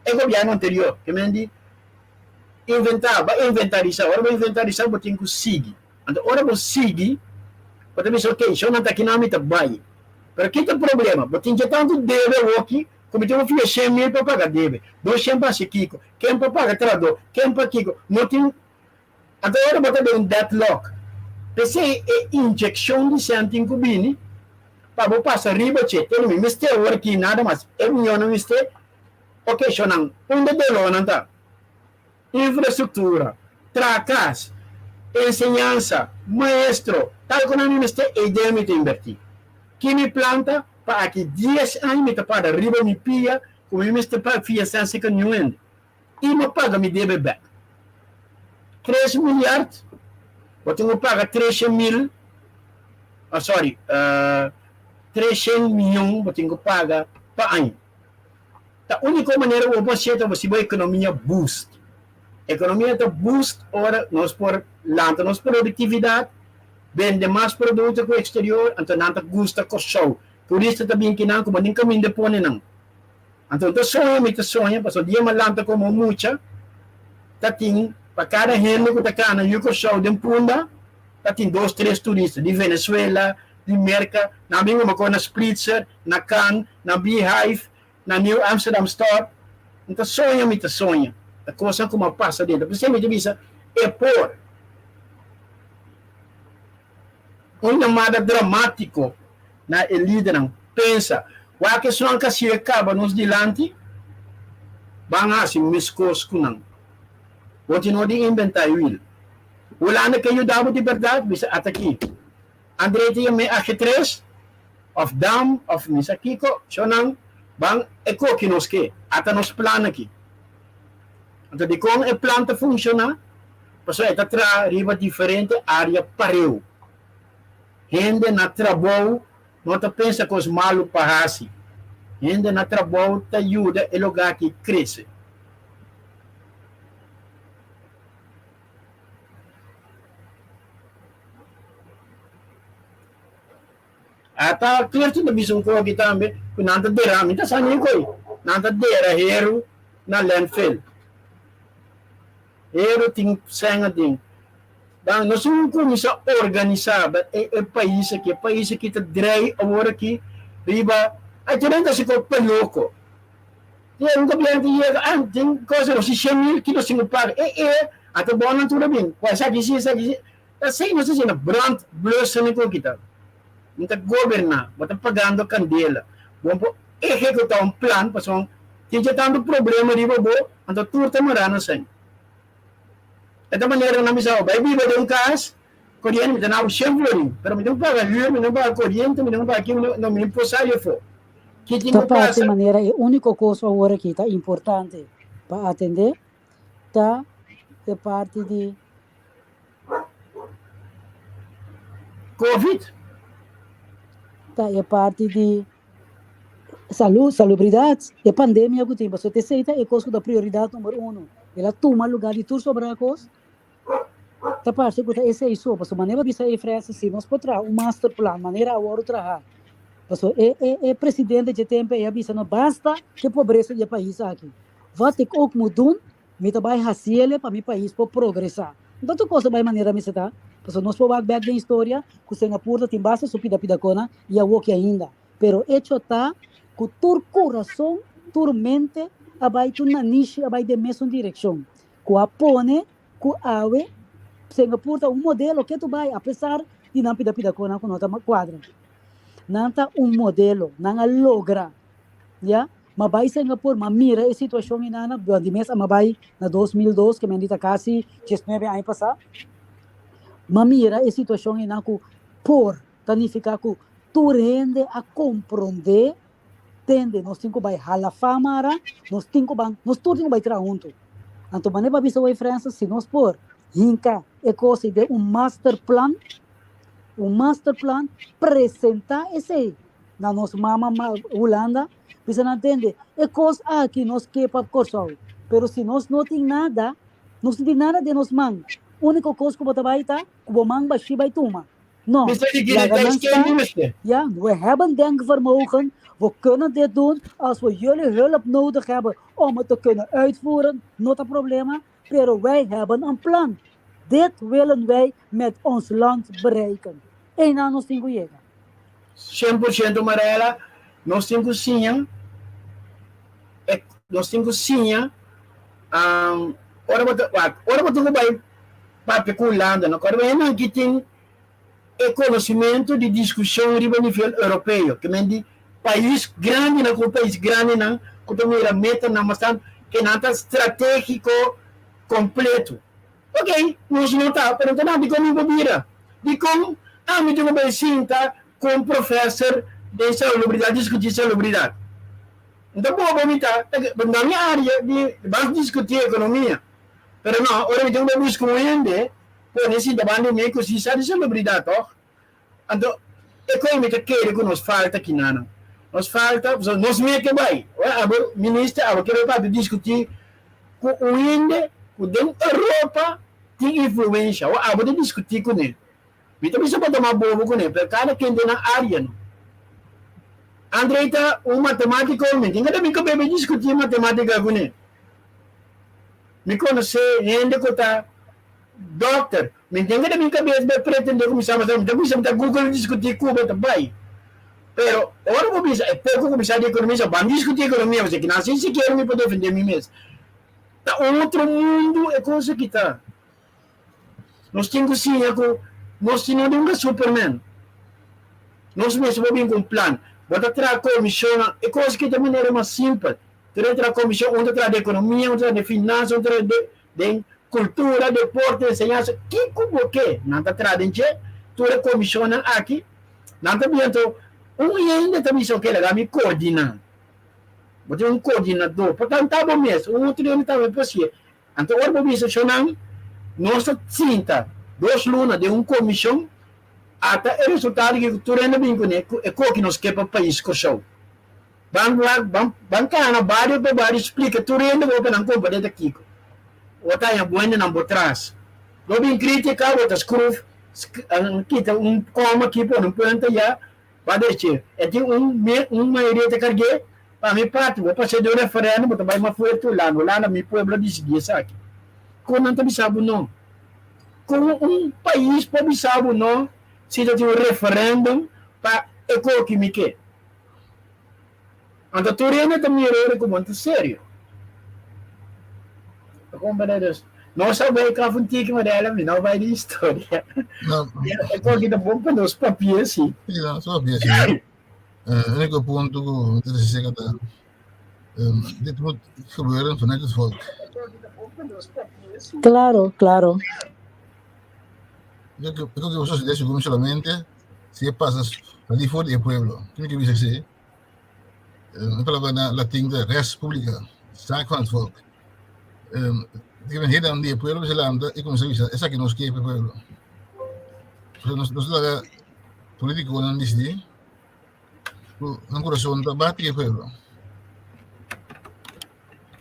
Speaker 3: e gobièrnu anterior. Ke men di inventá, bo a inventarisá. Ora bo inventarisá bo tin ku sigui. Anto ora bo sigui, bo ta bisa ok, shona ta aki nan mi ta bai. Pero ki ta problema? Bo tin dje tantu debe awoki ku mi tin un fia 100.000 pa paga debe, 200 pa hasi kiko, ken pa paga trahadó, ken pa kiko, no tin. Anto ora bo ta den un deadlock. P'esei e inyekshon di sèn tin ku bini. pa bo pasa riba dje. Tene mi mester awor aki nada mas e miyonan mester. Ok shonnan, unda dolónan ta? Infrastruktura, traha kas, enseñansa, maestro, tal ku nan mi mester e idea mi ta inbertí. Ki mi planta pa aki dies aña mi ta para riba mi pia ku mi mester pa fia sense ku niun hende i mi paga mi debe bek. Tres milyard, bo tin ku paga treshen mil, oh sorry, treshen miyon bo tin ku paga pa aña. Ta úniko manera ku bo por hasié ta si bo ekonomia boost. Ekonomia ta boost ora nos por lanta nos produktividat, bende mas produkto ku eksterior, anto nan ta gusta Kòrsou. Turista ta bin kinan ku bo nin kaminda pone nan. Anto ta soña, mi ta soña, pasobra dia mi a lanta komo mucha, ta tin pa kada hende ku ta kana yu Kòrsou den Punda, ta tin dos tres turista di Venezuela, di Merka, nan bin ku na Spritzer, na Cannes, na Beehive, na New Amsterdam Stad. Mi ta soña, mi ta soña. Ta kosnan ku mi a pasa dentro. P'esei mi ta bisa, e por. Un yamada dramátiko na e lidernan, pensa, wak esunnan ku a sigue kaba nos dilanti, ban hasi meskos ku nan. Bo tin no di inventá e wiel. Hulanda ke yuda bo di bèrdat? Bisa ata aki. André ta yam'é ajedrez of dam of mi sa kiko, shownan ban e koki nos ke, ata nos plan aki. Anto dikon e plan ta funshoná? Pasobra e ta traha riba diferente área pareu. Hende na trabou no ta pensa kos malu pa hasi. Hende na trabou ta yuda e lugá aki krese. Ata Clifton ta bisa un koki tambe ku nan ta dera, mi ta sa ni koi, nan ta dera heru na landfill. Heru tin sèn aden. Dan nos tin ku kuminsá organisá e e pais aki, e pais aki ta drei awor aki riba, ai tur hende ta hasi kos pa loko. Tin un gobierno ta yega, ah, tin cosa nos tin 100.000 ki nos tin ku paga. E e, ata bon nan tur a bin. Ku esaki si, esaki si. Esei nos ta diciendo brand blussen ku kita. Bo ta goberna, bo ta pagando candela. Bo por ehecuta un plan pasobra tin dje tanto problema riba bo, anto tur ta mara na sen. E ta manera nan bisa bo, bai biba den un cas, coriente mi ta na bo 100 florin, pero mi tin ku paga huur, mi tin ku paga coriente, mi tin ku paga aki, no mi por sali afo. Ki tin
Speaker 1: Ta
Speaker 3: ku
Speaker 1: parti
Speaker 3: pasa?
Speaker 1: manera e úniko kos awor aki ta importante pa atendé ta e parti di
Speaker 3: Covid.
Speaker 1: Ta e parti di salú, salubridat, e pandemia ku tin, pasobra esei ta e kos ku ta prioridat number uno. El a tuma lugá di tur sobrá kos. Ta parse ku ta esei so, pasobra manera bo bisa ei Francis, si nos por traha un master plan manera a wòrdu trahá, pasobra e e e presidente dje tempu ei a bisa no basta ku e pobresa di e pais aki, wat ik ook moet doen, mi ta bai hasiele pa mi pais por progresá. No tur kos ta bai manera mester ta, pasobra nos por wak bèk den historia ku Singapur ta tin basta su pida pida kona i awoki ainda. Pero echo ta ku tur kurason, tur mente a bai, tur nanishi a bai den mesun direkshon, ku a pone ku awe Singapur ta un modelo ketu bai apesar di nan pida pida kona ku no ta kuadra. Nan ta un modelo, nan a logra, ya. Ma bai Singapur, ma mira e situashon einan, di mes a ma bai na 2002, ke men di ta kasi 19 aña pasá. Ma mira e situashon einan ku por ta nifiká ku tur hende a komprondé, tende, nos tin ku bai hala famara, nos tin ku ban, nos tur tin ku bai traha huntu. Anto manera bo a bisa wei Francis, si nos por hinka e kos ei den un master plan, un master plan, presentá esei na nos mama Hulanda, bisa nan tende, e kos aki nos ke pa Kòrsou, pero si nos no tin nada, nos no tin nada den nos man, úniko kos ku bo ta bai ta ku bo man bashí bai tuma. No,
Speaker 3: Mister di
Speaker 1: laga nan
Speaker 3: Kinetic
Speaker 1: sa,
Speaker 3: Mister.
Speaker 1: ja, we hebben denkvermogen, we kunnen dit doen, als we jullie hulp nodig hebben om het te kunnen uitvoeren, no ta problema, pero wij hebben een plan. Dit willen wij met ons land bereiken. Einan nos tin ku yega.
Speaker 3: 100% Marella, nos tin ku siña, e, nos tin ku siña, um, ora bo ta, wak, ora bo tin ku bai papia ku Hulanda, no kòrda bo hendenan ki tin. e conocimento di discusion riba nivel europeo, ke men di pais grandinan ku pais grandinan ku ta mira metanan mas tantu ke nan ta strategico completo. Ok, nos no ta, pero ta nan dikon mi por bira? Dikon ami tin ku bai sinta ku un professor den salubridad diskuti salubridad? N ta bobo mi ta, na mi area di bas diskuti ekonomia, pero no, ora mi tin ku bai buska un hende pone sinta banda di mi ku si sa di salubridad tòg. Anto e koe mi ta kere ku nos falta kinanan. Nos falta, pasobra nos mia ke bai. Ora abo minister, abo ke bai papia diskuti ku un hende ku den Europa tin influensha. Ora abo ta diskuti kuné. Mi ta bisa bo ta mas bobo kuné, pero kada ken den nan área no. Andrei ta un matematiko, mi tin kada mi ku bebe diskuti matematika kuné. Mi konosé hende ku ta Dokter, mi tin keda mi kabes bai pretende ku mi sa pasobra mi ta bisa mi ta google diskuti ku bo ta bai. Pero ora bo bisa e poko ku mi sa di ekonomia sa ban diskuti ekonomia pasobra kinan sin sikiera mi por defende mi mes. Ta otro mundu e kos aki ta. Nos tin ku siña ku nos tin no di un superman. Nos mester por bin ku un plan. Bo ta traha komishonnan, e kos aki ta manera mas simpel. Tur e traha komishon, un ta traha di ekonomia, un ta traha di finansa, un ta traha di Den kultura, deporte, enseñansa, kiko bo ke nan ta traha den dje, tur e komishonnan aki, nan ta bira anto un hende ta bisa oke laga mi koordiná. Bo tin un koordinadó, por tanto abo mes, un otro hende tambe por hasié. Anto ora bo bisa shonnan, nos ta sinta dos luna den un komishon, ata e resultado ke tur hende a bin kuné, ku e koki nos ke pa pais Kòrsou. Ban wak, ban, ban kana bario pa bario splika tur hende bo pa nan komprende ta kiko. Bo ta haña bo hendenan bo tras. Lo bin kritika, bo ta skruf, kita un koma aki pone un punto aya, ba deche. E tin un me, un mayoria ta karg'é, pa mi parti bo pasa den un referendum bo ta bai mas fuerte Hulanda. Hulanda mi pueblo a disidí esaki. Kon nan ta bisa bo no? Kon un pais por bisa bo no si ta tin un referendum pa e koki mi ke? Anto tur hende ta mira ora ku bo ta serio. Ta komprende? Dus, nos a bai kaf un tiki Mariela, mi no bai di historia.
Speaker 2: No.
Speaker 3: E koki ta bon pa nos papia si.
Speaker 2: Sí, no, so papia si. Único punto ku mi ta sega ta dit moet gebeuren vanuit het volk.
Speaker 1: Claro, claro.
Speaker 2: Yo creo que vos sos de solamente si pasa salir fuera del pueblo. Tiene que decir Een palabra na latin de res publica, zaak van het volk. Ik ben heel aan die pueblo se lanta y comienza a bisa, esaki nos quiere pueblo. Nos nos laga político nan decidir, nan corazón ta bati e pueblo.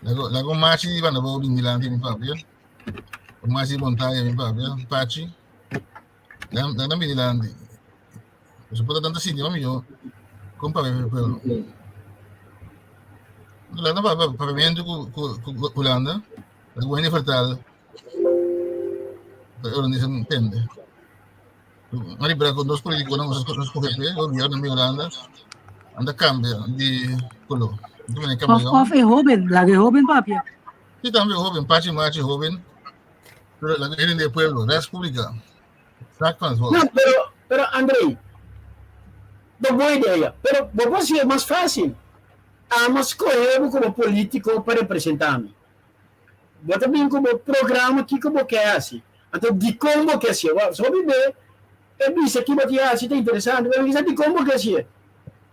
Speaker 2: Lago lago machi banda bo bin dilanti mi papia. Machi montaña mi papia, pachi. Nan nan bin dilanti. Eso por tanto sinti mami yo con papia mi pueblo. Hulanda pa papiamento ku ku ku Hulanda, dat wende vertaal. De holandese entende. Maar die bra con dos políticos nos nos escoge pe, gobierno mi Hulanda anda cambia di color.
Speaker 1: Of of e hoben, laga e hoben papia.
Speaker 2: Sí, tambe hoben, pachi machi hoben. Pero la gente del pueblo, res pública.
Speaker 3: No, pero, pero Andrei, ta boa idea, pero bo por hacié mas fácil. Amo scoge bo como politico pa representa mi. Bo ta bin cu bo programa kico bo ke haci. Anto dicon bo ke hacié? Wou, so hopi be e bisa ki bo tin haci ta interesante, pero mi kisa dicon bo ke hacié?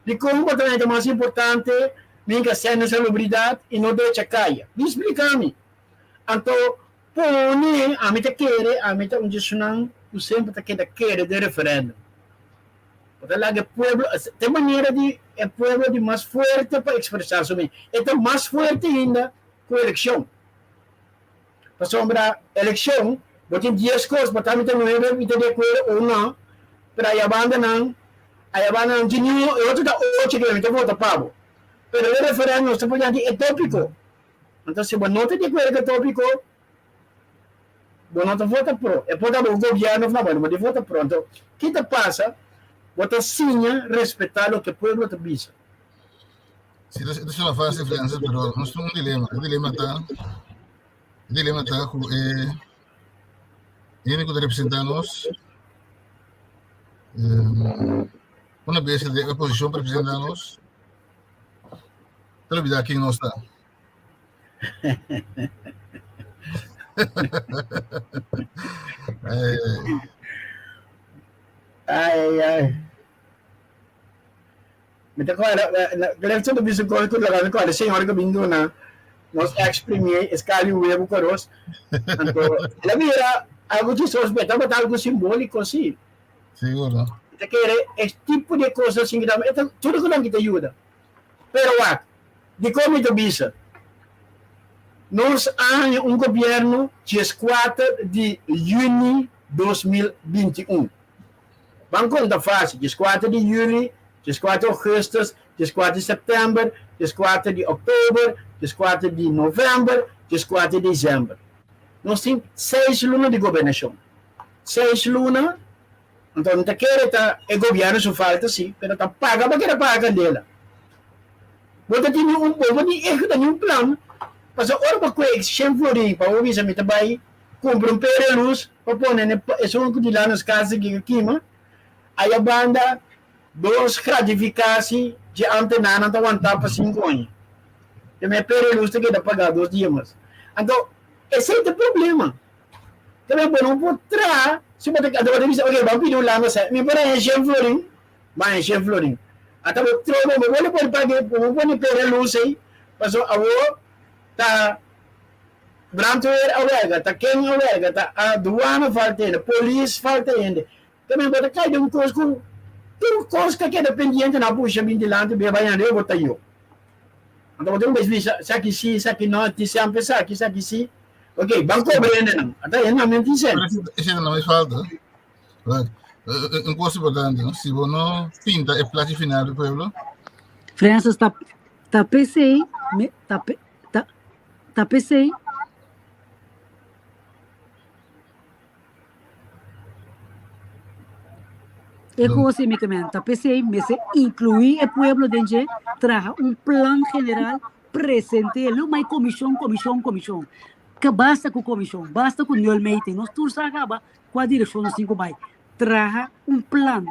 Speaker 3: Dicon bo ta haña ta mas importante minka sende salubridad y no decha caya? Bin splica mi. Anto Pone, ami ta kere, ami ta un di esunnan ku semper ta keda kere den referendum. Bo ta laga e pueblo, ta e manera di e pueblo di mas fuerte pa ekspresá su mes. E ta mas fuerte ainda ku elekshon. Pasobra elekshon, bo tin dies kos, bo ta mi ta nuebe, mi ta di akuerdo o no, pero ayabanda nan, ayabanda nan tin niun, e otro ta ocho ke mi ta vota pa bo. Pero den referendum nos ta pone di e tópiko. Anto si bo no ta di akuerdo ku e tópiko, bo no ta vota pro. E por ta bo gobièrnu òf no, bo no por di vota pro. Anto, ki ta pasa? Bo ta siña respetá loke pueblo ta bisa.
Speaker 2: Sí, e ta sona fásil, Francis, pero nos tin un dilema. E dilema ta, e dilema ta ku e hende ku ta representá nos. Una bes den e posishon pa representá nos, ta olbidá ken nos ta.
Speaker 3: Ai, ai, ai. Mi ta kòrda, Clifton ta bisa kos ku laga mi kòrda señor ku bin duna nos ex premier eskali webu ku aros. Anto el a bira algu chistoso, pero tabata algu simbóliko sí.
Speaker 2: Siguro.
Speaker 3: Mi ta kere e tipo di kos asin ki ta, e ta tur ku nan ki ta yuda. Pero wak, dikon mi ta bisa? Nos a haña un gobièrnu dieskuater di yüni 2021. Ban konta fásil, dieskuater di yüli, dieskuater ougùstùs, dieskuater di sèptèmber, dieskuater di òktober, dieskuater di novèmber, dieskuater di desèmber. Nos tin seis luna di gobernashon. Seis luna, anto no ta kere ta e gobièrnu su falta sí, pero ta paga pa keda paga kandela. Bo ta tene un, bo bo tin ehuta ni un plan, pasobra ora bo kue shen florin pa bo bisa mi ta bai Cumpra un pere luz pa pone ne esun cu di la nos casa ki ka kima. Aya banda dos gratificatie dje ambtenaarnan ta wanta pa cinco aña. Te me pere luz ta keda paga dos dia mas. Anto esey ta problema. Te me bo no por traha si bo ta anto bo ta bisa ok ban pidi Hulanda sa mi por haña shen florin ban haña shen florin. Ata bo trobe bo bo no por paga bo por pone pere luz ey pasobra awor ta Brandweer a werga, ta ken a werga, ta aduana falta hende, polis falta hende. Ta men bo ta kai den un kos ku tur kos ta keda pendiente nan a pusha bin dilanti bia bai hende bo ta yo. Anto bo tin un bes bisa esaki si, esaki no, ti semper esaki, esaki si. Ok, ban kobra hendenan. Ata hendenan men tin sen.
Speaker 2: Esei no es falta. Un kos importante, no? Si bo no pinta e plachi final di pueblo.
Speaker 1: Francis ta ta p'esei me ta Ta, ta p'esei. E kos ei mi ta mende, ta p'esei mester inkluí e pueblo den dje, traha un plan general, present'é, lo mai komishon, komishon, komishon. Ke basta ku komishon, basta ku nulmeting, nos tur sa kaba kua direkshon nos tin ku bai. Traha un plan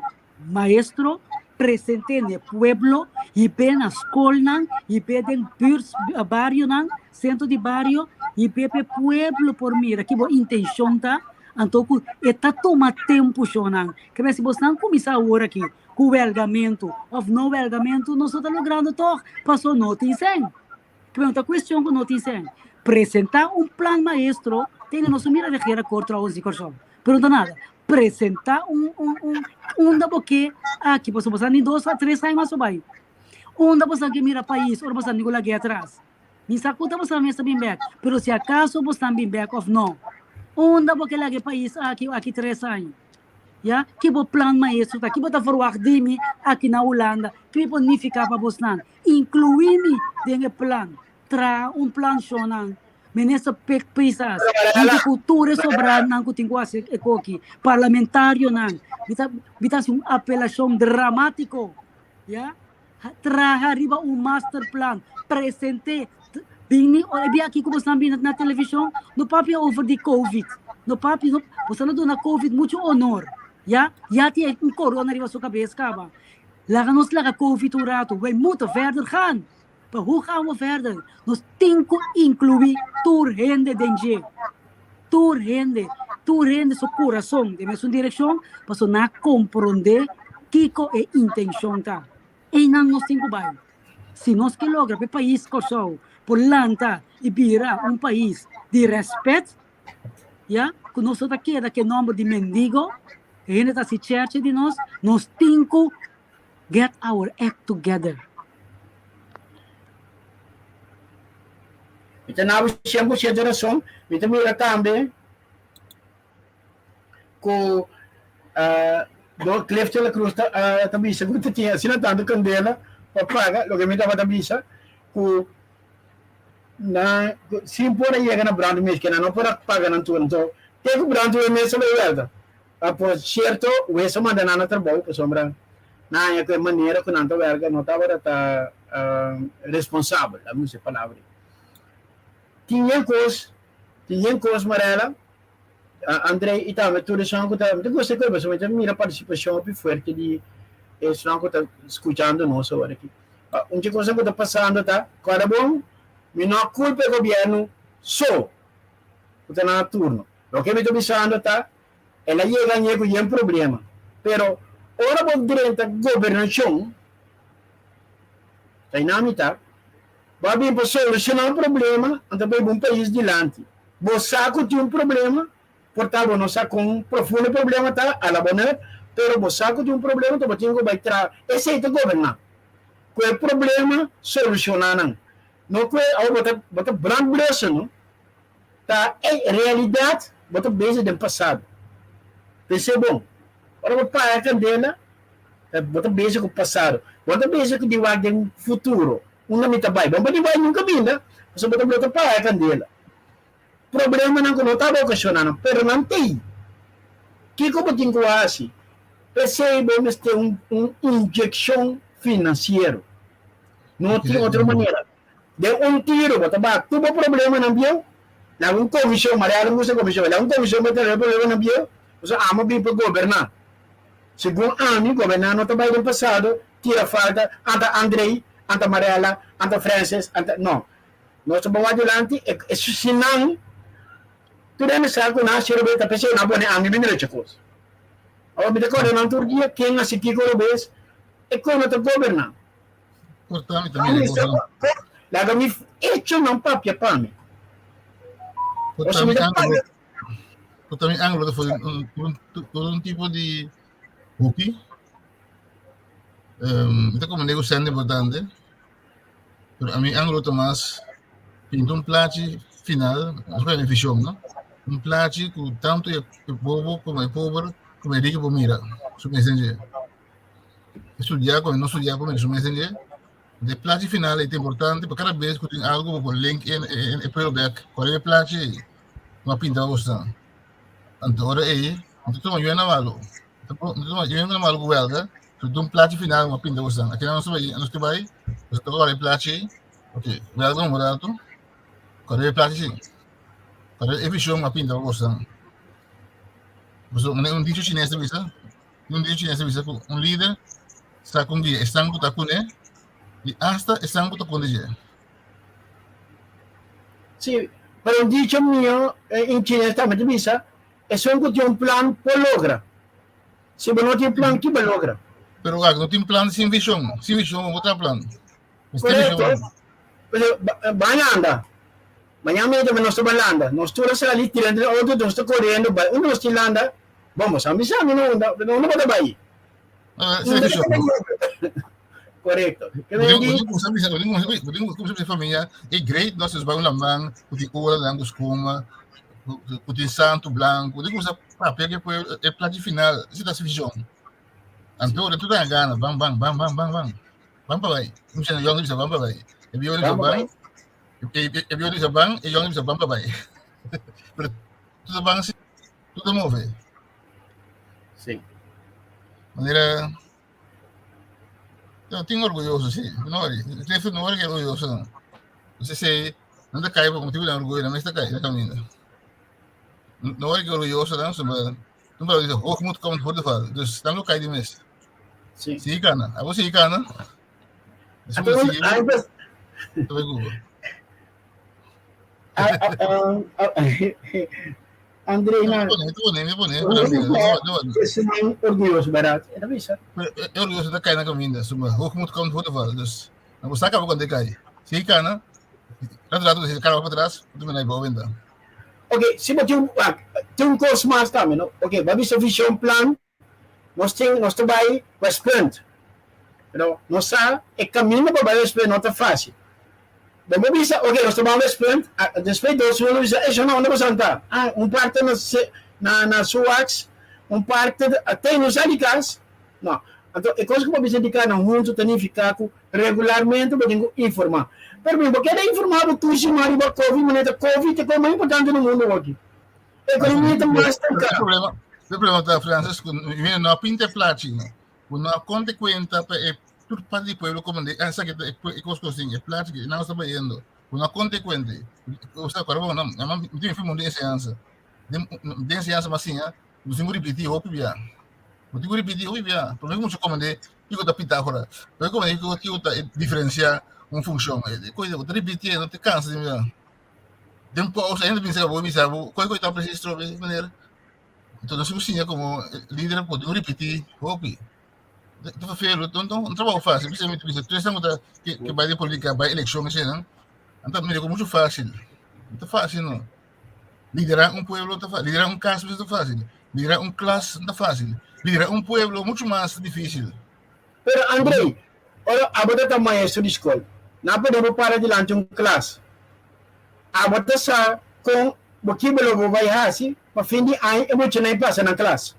Speaker 1: Maestro presente n'e pueblo, hib'é na skolnan, hib'é den buurt, barionan, sentro di bario, hib'é p'e pueblo por mira ki bo intenshon ta, anto ku e ta tuma tempu shonnan. Ke mester bosnan kuminsá awor aki ku wèlgamentu òf no wèlgamentu nos no ta logrando tòg, paso no tin sèn. Ke mester ta kuestion ku no tin sèn. Presentá un plan maestro, tene nos a mira regeerakkoord trouwens di Kòrsou. Pero no ta nada. Presentá un, un, un, unda bo ke aki, pasobra bo sa ni dos a tres aña mas bo bai. Unda bo sa ke mira pais, ora bo sa ni ku lag'é atras. Mi sa ku ta bo sa mester bin bèk, pero si akaso bo sa bin bèk òf no. Unda bo ke laga e pais aki, aki tres aña? Ya, ki bo plan maestro ta? Ki bo ta verwagt di mi aki na Hulanda? Ki mi por nifiká pa bosnan? Inkluí mi den e plan. Traha un plan shonnan. Minister Pik Pisas, huntu ku tur e sobranan ku tin ku hasi e koki, parlamentarionan, mi ta mi ta hasi un apelashon dramátiko, ya, traha riba un masterplan, present'é, bini ora e bia aki ku bosnan bini na televishon, no papia over di covid, no papia, no, bosnan a duna covid muchu honor, ya, ya tin un korona riba su kabes kaba, laga nos laga covid un ratu, wij moeten verder gaan. Pa hoe gaan we verder? Nos tin ku inkluí tur hende den dje. Tur hende, tur hende su kurason den mesun direkshon, pasobra nan a komprondé kiko e intenshon ta. Einan nos tin ku bai. Si nos ke logra pa e pais Kòrsou por lanta i bira un pais di rèspèt, ya, ku nos no ta keda ku e nòmber di mendigo, e hende ta hasi chèrchi di nos, nos tin ku Get our act together.
Speaker 3: Mi ta nabo 100% rason. Mi ta mira tambe ku do Cliff de la Cruz ta ta bisa ku ta tin asina tantu kandela pa paga loke mi tabata bisa ku nan sin por a yega na brandweer mes ke nan no por a paga nan tur. Anto te ku brandweer mes a bai wèlta. A Por sierto, wes a manda nan na trabou pasobra nan haña ku e manera ku nan ta wèrka no tabata ta responsabel, laga mi usa e palabra ei. Tin yen kos, tin yen kos, Marella, André i tambe tur esnan ku ta, mi ta gusta koe pasobra mi ta mira partisipashon hopi fuerte di esnan ku ta skuchando nos awor aki. Un dje kosa ku ta pasando ta, kòrda bon, mi no a kulpa e gobièrnu so ku ta na turno. Loke mi ta bisando ta, el a yega ñe ku yen problema, pero ora bo drenta gobernashon, ta einan mi ta, Bo a bin pa soluciona un problema, anto bo hiba un pais dilanti. Bo sa cu tin un problema, por ta bo no sa con profundo e problema ta, a la bonheur, pero bo sa cu tin un problema, anto bo tin cu bay traha. Esey ta goberna. Cu e problema, soluciona nan. No cu e, awor bo ta, bo ta brandblussen, no. Ta e realidad, bo ta bezig den pasado. Pens'e bon. Ora bo paga candela, Bo ta bezig ku pasado. Bo ta bezig ku di wak den futuro. Unda mi ta bai? Bo no por di bai nunka binda, pasobra bo ta blota paga kandela. Problemanan ku no tabata okashoná nan, pero nan t'ei. Kiko bo tin ku hasi? P'esei bo mester un un inyekshon finansiero. No tin otro manera. Den un tiro bo ta baha tur bo problemanan bieu. Laga un komishon, Maria Allen gusta komishon, laga un komishon pa trata problemanan bieu, pasobra amo bin pa goberná. Segun ami, goberná no ta bai den pasado, tira falta, anta Andrei, anta Marella, anta Francis, anta, no. Nos ta bon wak dilanti, e, e si nan, tur hende sa ku nan hasi robes, ta p'esei nan pone ami bin drecha kos. Awor mi ta kòrda nan tur dia ken hasi kiko robes, e kon no ta goberná.
Speaker 2: Por ta mi ta mira kosnan.
Speaker 3: Laga mi echonan papia pa mi.
Speaker 2: Por ta mi anglo, por ta mi anglo ta for un, un, un tipo di hoki. Um, mi ta como negociante importante. Pero a mi anglo ta mas pinta un plaatje final, nos mi visión, no? Un plaatje ku tanto e, e bobo como e pober como e rico por mira. Su messenger. Estudiá con no estudiá por mira su messenger. De plaatje final é importante, porque cada vez que tem algo por link in in e pueblo back, qual é o plaatje? Uma pinta gosta. Anto ora ei, anto toma yo na malo. Anto toma yo na malo com welga, tu um plaatje final uma pinta gosta. Aqui não se vai, não se vai. Você toca o plaatje, ok, welga um rato. Qual é o plaatje? Qual é a visão uma pinta gosta. Un dicho chinês bisa, Un dicho chines ta bisa ku un lider sa kon guia esnan ku ta kuné i asta esnan ku ta kontra dje.
Speaker 3: Sí, pero un dicho mio en chines tambe ta bisa, esun ku tin un plan por logra. Si bo no tin plan, ki bo logra?
Speaker 2: Pero wak, no tin plan sin vishon. Sin vishon bo no por traha plan. Mester
Speaker 3: Korekto.
Speaker 2: vishon.
Speaker 3: Pero ban landa. Mañana mi tambe nos ta ban landa. Nos tur a sali tira entre auto, nos ta koriendo bai. Unda nos tin landa? Bon, bo sa mi sa mi no unda, pero unda bo ta bai?
Speaker 2: Ah, sin vishon.
Speaker 3: Korekto. Ke
Speaker 2: Bo
Speaker 3: men
Speaker 2: tin
Speaker 3: di,
Speaker 2: bo tin kumsa bisa, bo tin kumsa bo tin kumsa bisa familia, e great nos nos bai un laman, ku tin ora nan ku skuma, ku ku tin santu blanku, bo tin kumsa papia ke pueblo, e plachi final, esi ta si vishon. Anto ora tur ta gana, ban ban ban ban ban ban. Ban pa bai. Un sena yong bisa ban pa bai. E bieu bisa
Speaker 3: Ban pa
Speaker 2: ban,
Speaker 3: bai.
Speaker 2: e e bieu bisa ban, e yong bisa ban pa bai. Pero tur ta ban si, tur ta move.
Speaker 3: Sí.
Speaker 2: Manera No, tin orgulloso, sí. No worry. Clifford no worry que orgulloso, no. Você se não ta cai por motivo de orgulho, não está cai na caminho. No worry que orgulloso, não, sobre Toen wel dice, hoogmoed komt voor de val. Dus dan lo cai de mes.
Speaker 3: Sí.
Speaker 2: Sí, cana. Abo sí, cana. Eso
Speaker 3: Anto,
Speaker 2: me sigue.
Speaker 3: ai, pues,
Speaker 2: Tuve Google.
Speaker 3: ah, ah, ah, ah, André,
Speaker 2: Me
Speaker 3: na,
Speaker 2: pone, me pone, me pone. Pero mira,
Speaker 3: ese man orgulloso, ¿verdad? Era bisa.
Speaker 2: é orgulhoso da cai na caminho. Suma, hoogmoed komt voor de val. Dus, dan moet saca quando cai. Sí, cana. Rato rato, se cara para trás, tu me na boven dan.
Speaker 3: Ok, si bo tin un, wak, tin un kos mas tambe, no? Ok, bo a bisa vision plan, nos tin, nos ta bai West Punt. Pero nos sa e kaminda pa bai West Punt no ta fásil. Bo por bisa, ok, nos ta bai West Punt, despues dos uno bisa, ey, shona, unda bo santa? Ah, un parte na, na, na Suwax, un parte, te no sa di kas. No. Anto, e kos ku bo bisa di kana huntu ta nifiká ku regularmente bo tin ku informá. Pero mi bo keda informá bo tur siman riba Covid, manera ta Covid ta e kos mas importante na mundu awoki. Ekonomia ta mas stanká.
Speaker 2: E problema, e problema ta, Francis, ku mi no a pinta e plachi, no. Ku no a konta kuenta pa e tur parti di pueblo komo di, ah, esaki ta e kos ku sin, e plachi ku nan sta bayendo. Ku no a konta kuenta. Osea, kòrda bo, no, mi tin fin mundu di enseñansa. Den den enseñansa mas siña, bo tin ku ripití hopi bia. Bo tin ku ripití hopi bia. Promé ku mucha komprendé kiko ta Pitágoras, promé ku komprendé kiko kiko ta e diferensiá un funshon. E kos bo ta ripití no te kansa di mira. Den pousa hende bisa bo bisa bo koi koi ta presis trobe manera. Enton nos tin ku siña komo lider bo tin ku ripití hopi. Ta vervelend, no ta un trabou fásil. Bisa mi ta bisa tur esnan ku ta ke bai den polítika bai elekshon eseinan, nan ta mira ku muchu fásil. No ta fásil no. Liderá un pueblo ta fásil, liderá un kas no ta fásil, liderá un klas no ta fásil, liderá un pueblo muchu mas difísil.
Speaker 3: Pero Andrei, ora abo ta ta maestro di skol, nan pone bo para dilanti un klas. Abo ta sa kon bo kiba lo bo bai hasi pa fin di aña e muchanan pasa nan klas.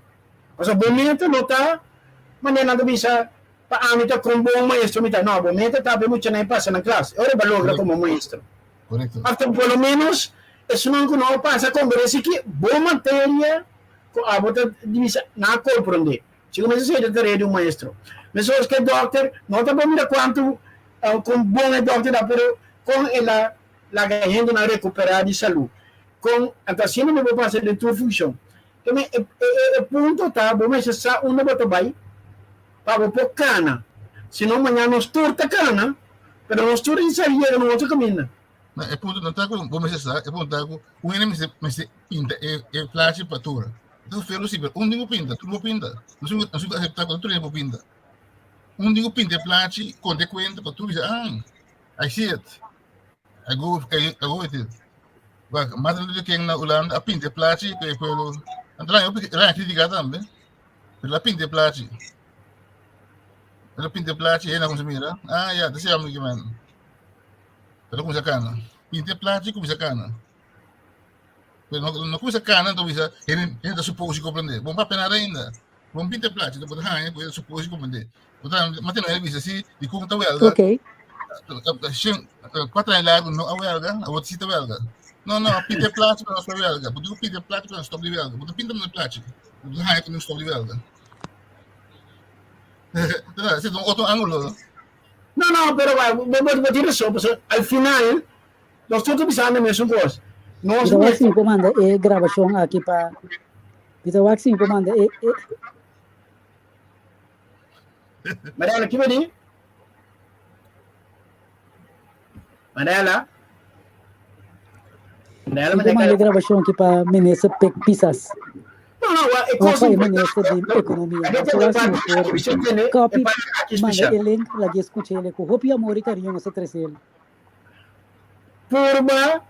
Speaker 3: Pasobra bo meta no ta manera nan ta bisa pa ami ta kon bon maestro mi ta. No, bo meta ta pa e muchanan pasa nan klas. E ora bo a logra komo maestro.
Speaker 2: Korekto.
Speaker 3: After por lo menos esunnan ku no a pasa komprendé si ki bo materia ku abo ta bisa nan a komprendé. Si ku mester ser e tarea di un maestro. Mesora ku e dòkter no ta por mira kuantu kon bon e dòkter ta pero kon el a laga e hendenan rekuperá di salú. Kon anto asina mi por pasa den tur funshon. Tome e e punto ta bo mester sa unda bo ta bai pa bo por kana. Si no mañana nos tur ta kana, pero nos tur tin sa yega na un otro kaminda.
Speaker 2: No, e punto no ta ku bo mester sa, e punto ta ku un hende mester mester pinta e e plachi pa tur. Ta felo si, pero un tin ku pinta, tur por pinta. Nos tin ku nos tin ku aseptá ku tur hende por pinta. Un tin ku pinta e plachi, konta e kuenta pa tur bisa, ah, I see it. I go with, I, I go with it. Wak, Martin Luther King na Hulanda a pinta e plachi pa e pueblo. Anto la la critica tambe. Pero la pinta e plachi. La pinta e plachi, e na kumsa mira. Ah, ya, desi amo man. Pero kumsa kana. Pinta e plachi, kumsa kana. Pero no, no kumsa kana, anto bisa, hende, hende ta supose comprende. Bon papia nada ainda. Bon pinta e plachi, ta bota hanja, pues supose comprende. Bota, Martin Luther bisa si, di kung ta welga.
Speaker 1: Okay.
Speaker 2: Cuatro años largo no a welga, a word sita welga. No, no, pinta e plachi pero no stop di welga. Bo pinta e plachi pero no stop di welga. Bo pinta no plachi. Bo hanja ku no stop di welga. Ese es un otro ángulo.
Speaker 3: No, no, pero bo, bo, bo tin razón. Pues, al final, nos tur ta bisando e mesun kos. Nos
Speaker 1: Mi ta wak
Speaker 3: mester
Speaker 1: si mi por manda e grabashon aki pa Mi ta wak si mi por manda e e
Speaker 3: Mariela, ki beni? Mariela? Mariela,
Speaker 1: Mi por manda e grabashon aki pa Minister Pek Pisas.
Speaker 3: No, no, wa, e
Speaker 1: Of
Speaker 3: kos
Speaker 1: pa e Minister di Ekonomia.
Speaker 3: A
Speaker 1: Nos ta wak si nos por copy manda e link lagi e skucha el ku hopi amor i kariño nos ta trese el.
Speaker 3: Purba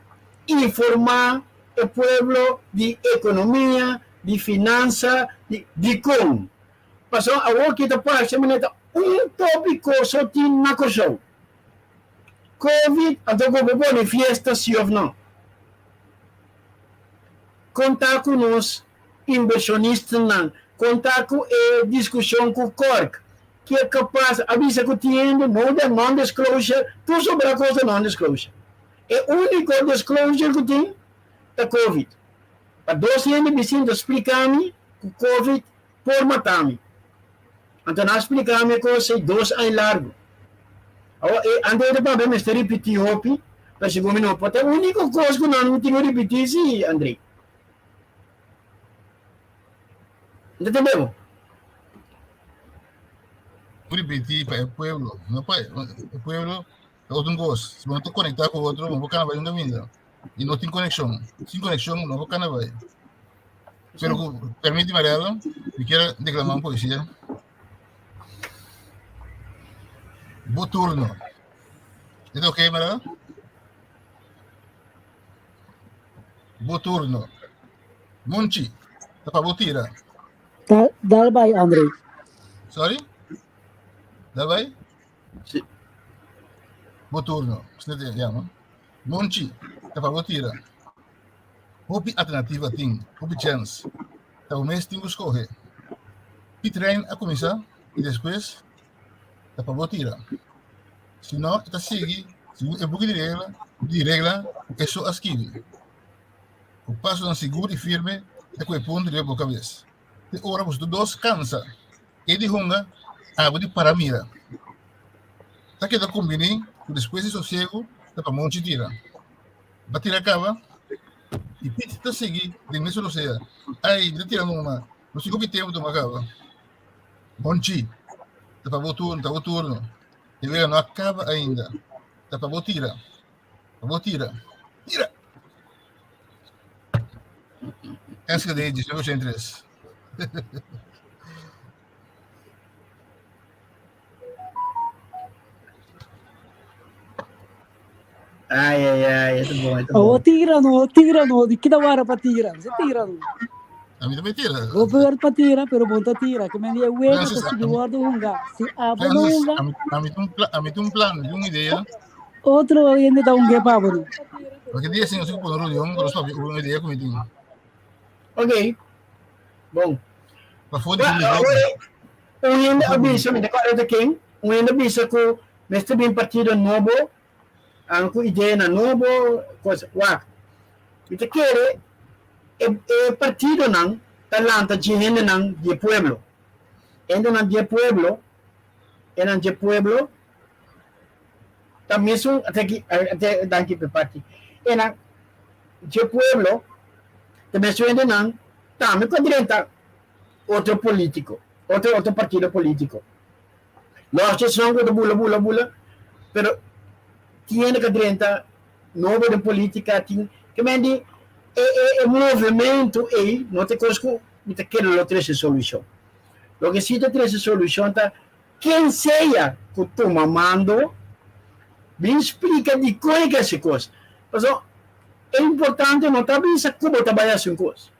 Speaker 3: informá e pueblo di ekonomia, di finansa, di dikon. Pasobra awor ki ta parse manera ta un tópiko so tin na Kòrsou. Covid, anto ku bo pone fiesta si òf no? Kon ta ku nos inbershonistanan? Kon ta ku e diskushon ku Cork? Ke kapas a bisa ku tin hende no den non-disclosure, tur sobra kos ta non-disclosure. E úniko disclosure ku tin ta Covid. Pa dos hende bisinta splika mi ku Covid por mata mi. Anto nan a splika mi e kos ei dos aña largu. Awor e André ta papia mester ripití hopi, pero segun mi no por ta e úniko kos ku nan tin ku ripití si, André. Bo ta tende bo?
Speaker 2: Ripití pa e pueblo, no pa e pueblo ta otro kos. Si bo no ta konektá ku otro, bo no por kana bai un kaminda. I no tin konekshon. Sin konekshon no por kana bai. Pero ku permiti Mariela, mi kier deklamá un poesia. Bo turno. E ta ok, Mariela? Bo turno. Monchi, ta pa bo tira.
Speaker 1: Dal, dal bai, André.
Speaker 2: Sorry? Dal bai?
Speaker 3: Sí.
Speaker 2: Bo turno. Snete yama. Monchi, ta pa bo tira. Hopi alternativa tin, hopi chance. Ta bo mes tin ku skohe. Piet Hein a kuminsá i despues ta pa bo tira. Si no, e ta sigui segun e buki di regla di regla ku e so a skibi. Ku pasonan sigur i firme ta ku e punto riba bo kabes. Te ora boso tur dos kansa, e di hunga, abo di para mira. Ta keda kumbiní ku despues di sosiegu ta pa Monchi tira. Ba tira kaba? I Piet ta sigui den mesun rosea. Ai, mi ta tira numa. No si hopi tempu tuma kaba. Bonchi, ta pa bo turno, ta bo turno. E wega no a kaba ainda. Ta pa bo tira. Pa bo tira. Tira! Enschede, 1983.
Speaker 3: Ai, ai, ai, é bom, é bom.
Speaker 1: Oh, tira no, tira no, di kita wara pa tira, se tira no.
Speaker 2: A mi también tira.
Speaker 1: Bo per pa tira, pero bon ta tira, que men die wega ta sigui wordo hunga. Si abo no hunga,
Speaker 2: A mi un plan, a mi un plan, un idea.
Speaker 1: Otro hende ta hunga pa bo.
Speaker 2: Porque dia sin eu pone reunião, pero só una idea com mi
Speaker 3: Ok. Bom.
Speaker 2: Pa for di
Speaker 3: Un hende a bisa, mi ta kòrda ta ken, un hende a bisa ku mester bin partido nobo, an ku ideanan nobo, kos. Wak, mi ta kere e e partidonan ta lanta dje hendenan di e pueblo. Hendenan di e pueblo, enan dje pueblo ta mesun, ata aki, ata danki p'e parti. Enan dje pueblo ta mesun hendenan tambe ku a drenta otro politico, otro otro partido politico. Los dje son cu ta bula bula bula, pero tin hende cu a drenta nobo den politica, tin ke men di e e e movimento ey no ta cos cu mi ta kere lo trece solucion. Loke si ta trece solucion ta ken sea cu tuma mando bin splica dicon e ke haci cos. Pasobra e importante no ta bisa cu bo ta bay haci un cos.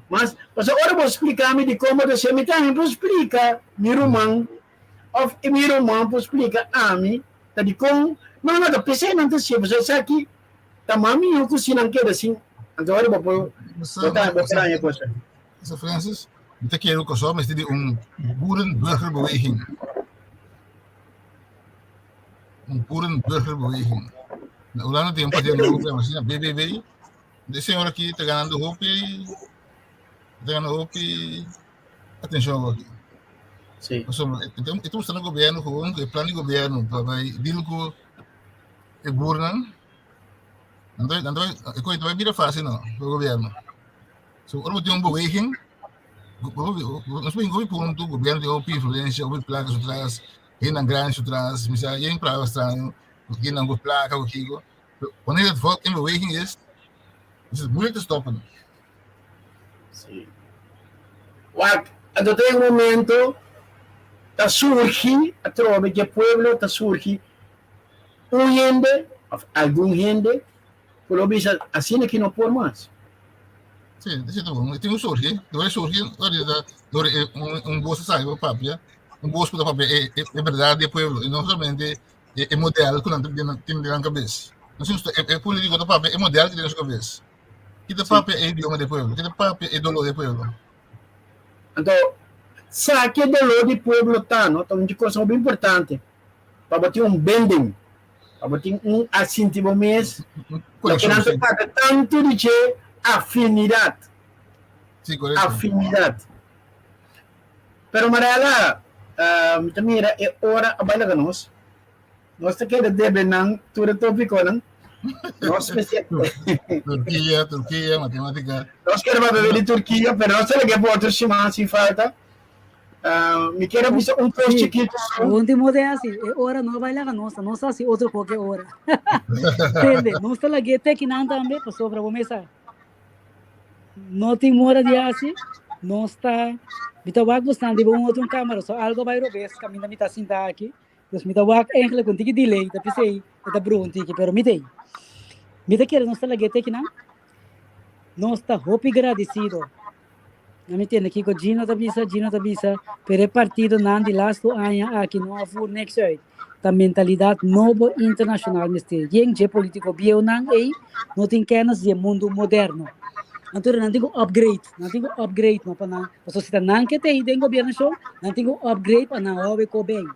Speaker 3: Mas, pasobra ora bo splika mi dikon bo ta hasié, mi tambe por splika mi ruman òf i mi ruman por splika ami ta dikon. No, no ta p'esei nan ta hasié, pasobra esaki ta mas mihó ku si nan keda sin. Anto ora bo por bo tambe por traña kos.
Speaker 2: Mister Francis, mi ta kere ku Kòrsou mester di un boerenburgerbeweging. Un boerenburgerbeweging. Na Hulanda tin un partido nobo ku yama asina, BBB. De señor aki ta ganando hopi, ta ganando hopi atención aki.
Speaker 3: Sí.
Speaker 2: Pasobra e ta e ta mostrando gobierno gewoon ku e plan di gobierno pa bai deal ku e boernan, nan ta nan ta bai e koe ta bai bira fácil no pa gobierno. So ora bo tin un beweging, nos por hopi punto, gobierno tin hopi influencia, hopi plaka su tras, hendenan grandi su tras, mi sa yen palabra straño, hendenan ku plaka ku kiko. Wanneer het volk in beweging is, is het moeilijk te stoppen.
Speaker 3: Sí. Wak, anto ta un momento ta surgi atrobe dje pueblo ta surgi un hende of algun hende ku lo bisa asina ki no por mas.
Speaker 2: Sí, esei ta bon. Tin un surgi, dor e surgi, dor e un un bos ta sali pa papia, un bos ku ta papia e e berdad di e pueblo i no solamente e, e model ku nan tin den nan kabes. No sin e, e politiko ta papia e model ku tin den su kabes. Ki ta papia e idioma di pueblo, ki ta papia e dolor di pueblo.
Speaker 3: Anto, sa ke dolor di pueblo ta, no? Ta un cosa hopi importante. Pa bo tin un bending, pa bo tin un a sinti bo mes, loke nan ta papia tantu di dje, afinidad.
Speaker 2: Sí, correcto.
Speaker 3: Afinidad. Pero Mariela, mi ta mira e ora a bai laga nos. Nos ta keda debe nan tur e tópikonan. Nos mester.
Speaker 2: Turkia, Turkia, matemátika.
Speaker 3: Nos kere papia di Turkia, pero nos ta laga pa otro siman sin falta. Mi kier a bisa un kos chikitu.
Speaker 1: Último de así, e ora no bai laga nos, nos hasi otro koke ora. Tende, nos ta lag'é te kinan tambe, pasobra bo mesa. No tin mora di hasi, nos ta, mi ta wak bosnan riba un otro camera, so algo bai robes caminda mi ta sinta aki, dus mi ta wak eigenlijk un tiki delay, ta p'esei e ta bruha un tiki, pero mi ta ei. Mi ta kere nos ta lag'é te kinan, nos ta hopi gradisido. Na mi tende kiko Gino ta bisa, Gino ta bisa, pero e partidonan di lastu aña aki no a voer niks uit. Ta mentalidad nobo internacional mester. Yen dje politico bieunan ei no tin kennis di e mundu moderno. Anto nan tin ku upgrade, nan tin ku upgrade no pa nan, pasobra si ta nan ke ta ei den gobernashon, nan tin ku upgrade pa nan hòwe ko ben.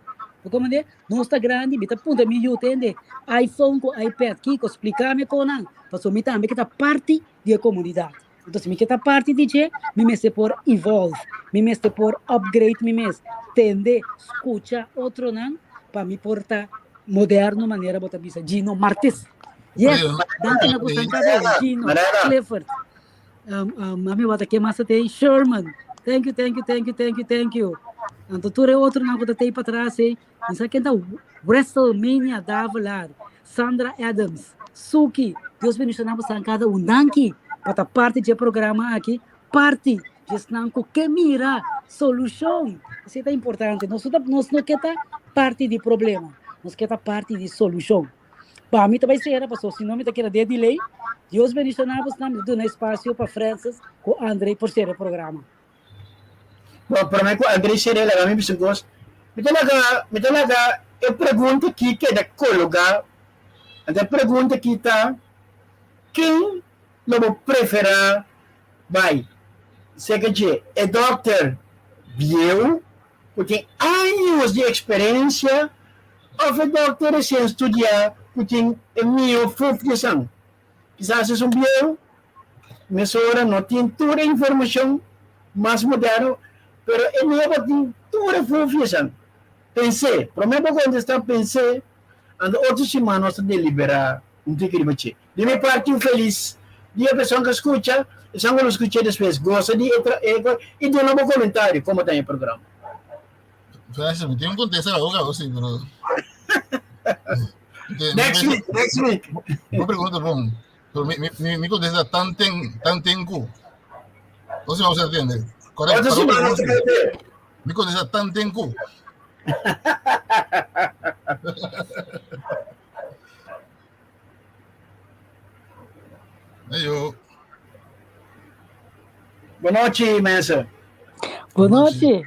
Speaker 1: Bo komprende? Nos ta grandi, mi ta puntra mi yu tende, iPhone ku iPad kiko? Splika mi konan, pasobra mi tambe ke ta parti di e komunidat. Entonces mi ke ta parti di dje, mi mester por evolve, mi mester por upgrade mi mes, tende, skucha otronan pa mi por ta moderno manera bo ta bisa Gino Martis. Yes, danki na bosan kada Gino, Clifford. Um, um, mami wata ke mas te Sherman. Thank you, thank you, thank you, thank you, thank you. Anto tur e otro nan ku ta tei patras ei. Misa ken ta WrestleMania Davelaar, Sandra Adams, Suki. Dios bendiciona bosan kada un. Danki pa ta parti dje programa aki, parti dje esnan ku ke mira solushon. Esei ta importante. Nos no ta nos no ke ta parti di problema, nos ke ta parti di solushon. Pa mi ta bai sera paso si no mi ta keda den delay. Dios bendiciona bosnan, mi ta duna espacio pa Francis ku André por sera e programa.
Speaker 3: Bon, promé ku André sera laga mi bisa un kos. Mi ta laga, mi ta laga e pregunta aki keda kologá. Anto e pregunta aki ta, Ken lo bo preferá bai? Seka dje e dòkter bieu ku tin años di eksperensia òf e dòkter resien studiá ku tin e mihó fufiesan? Kisas esun bieu mesora no tin tur e informashon mas moderno, pero e nobo tin tur e fufiesan. Pens'é. Promé bo kontestá, pens'é. Anto otro siman nos ta deliberá un tiki riba dje. Di mi parti un felis dia pa esun ku a skucha, esun ku lo skuch'é despues. Gosa di e tra e i duna bo komentario komo ta e programa.
Speaker 2: Gracias, mi tin un kontesta awor awor si, pero
Speaker 3: Next week, next week.
Speaker 2: Bo pregunta bon. Pero mi mi mi mi kontesta tanten tanten ku. Entonces vamos a entender.
Speaker 3: Correcto. Otro siman nos ta kere.
Speaker 2: Mi kontesta tanten ku. Ayo.
Speaker 3: Boa noite, mesa.
Speaker 1: Boa noite.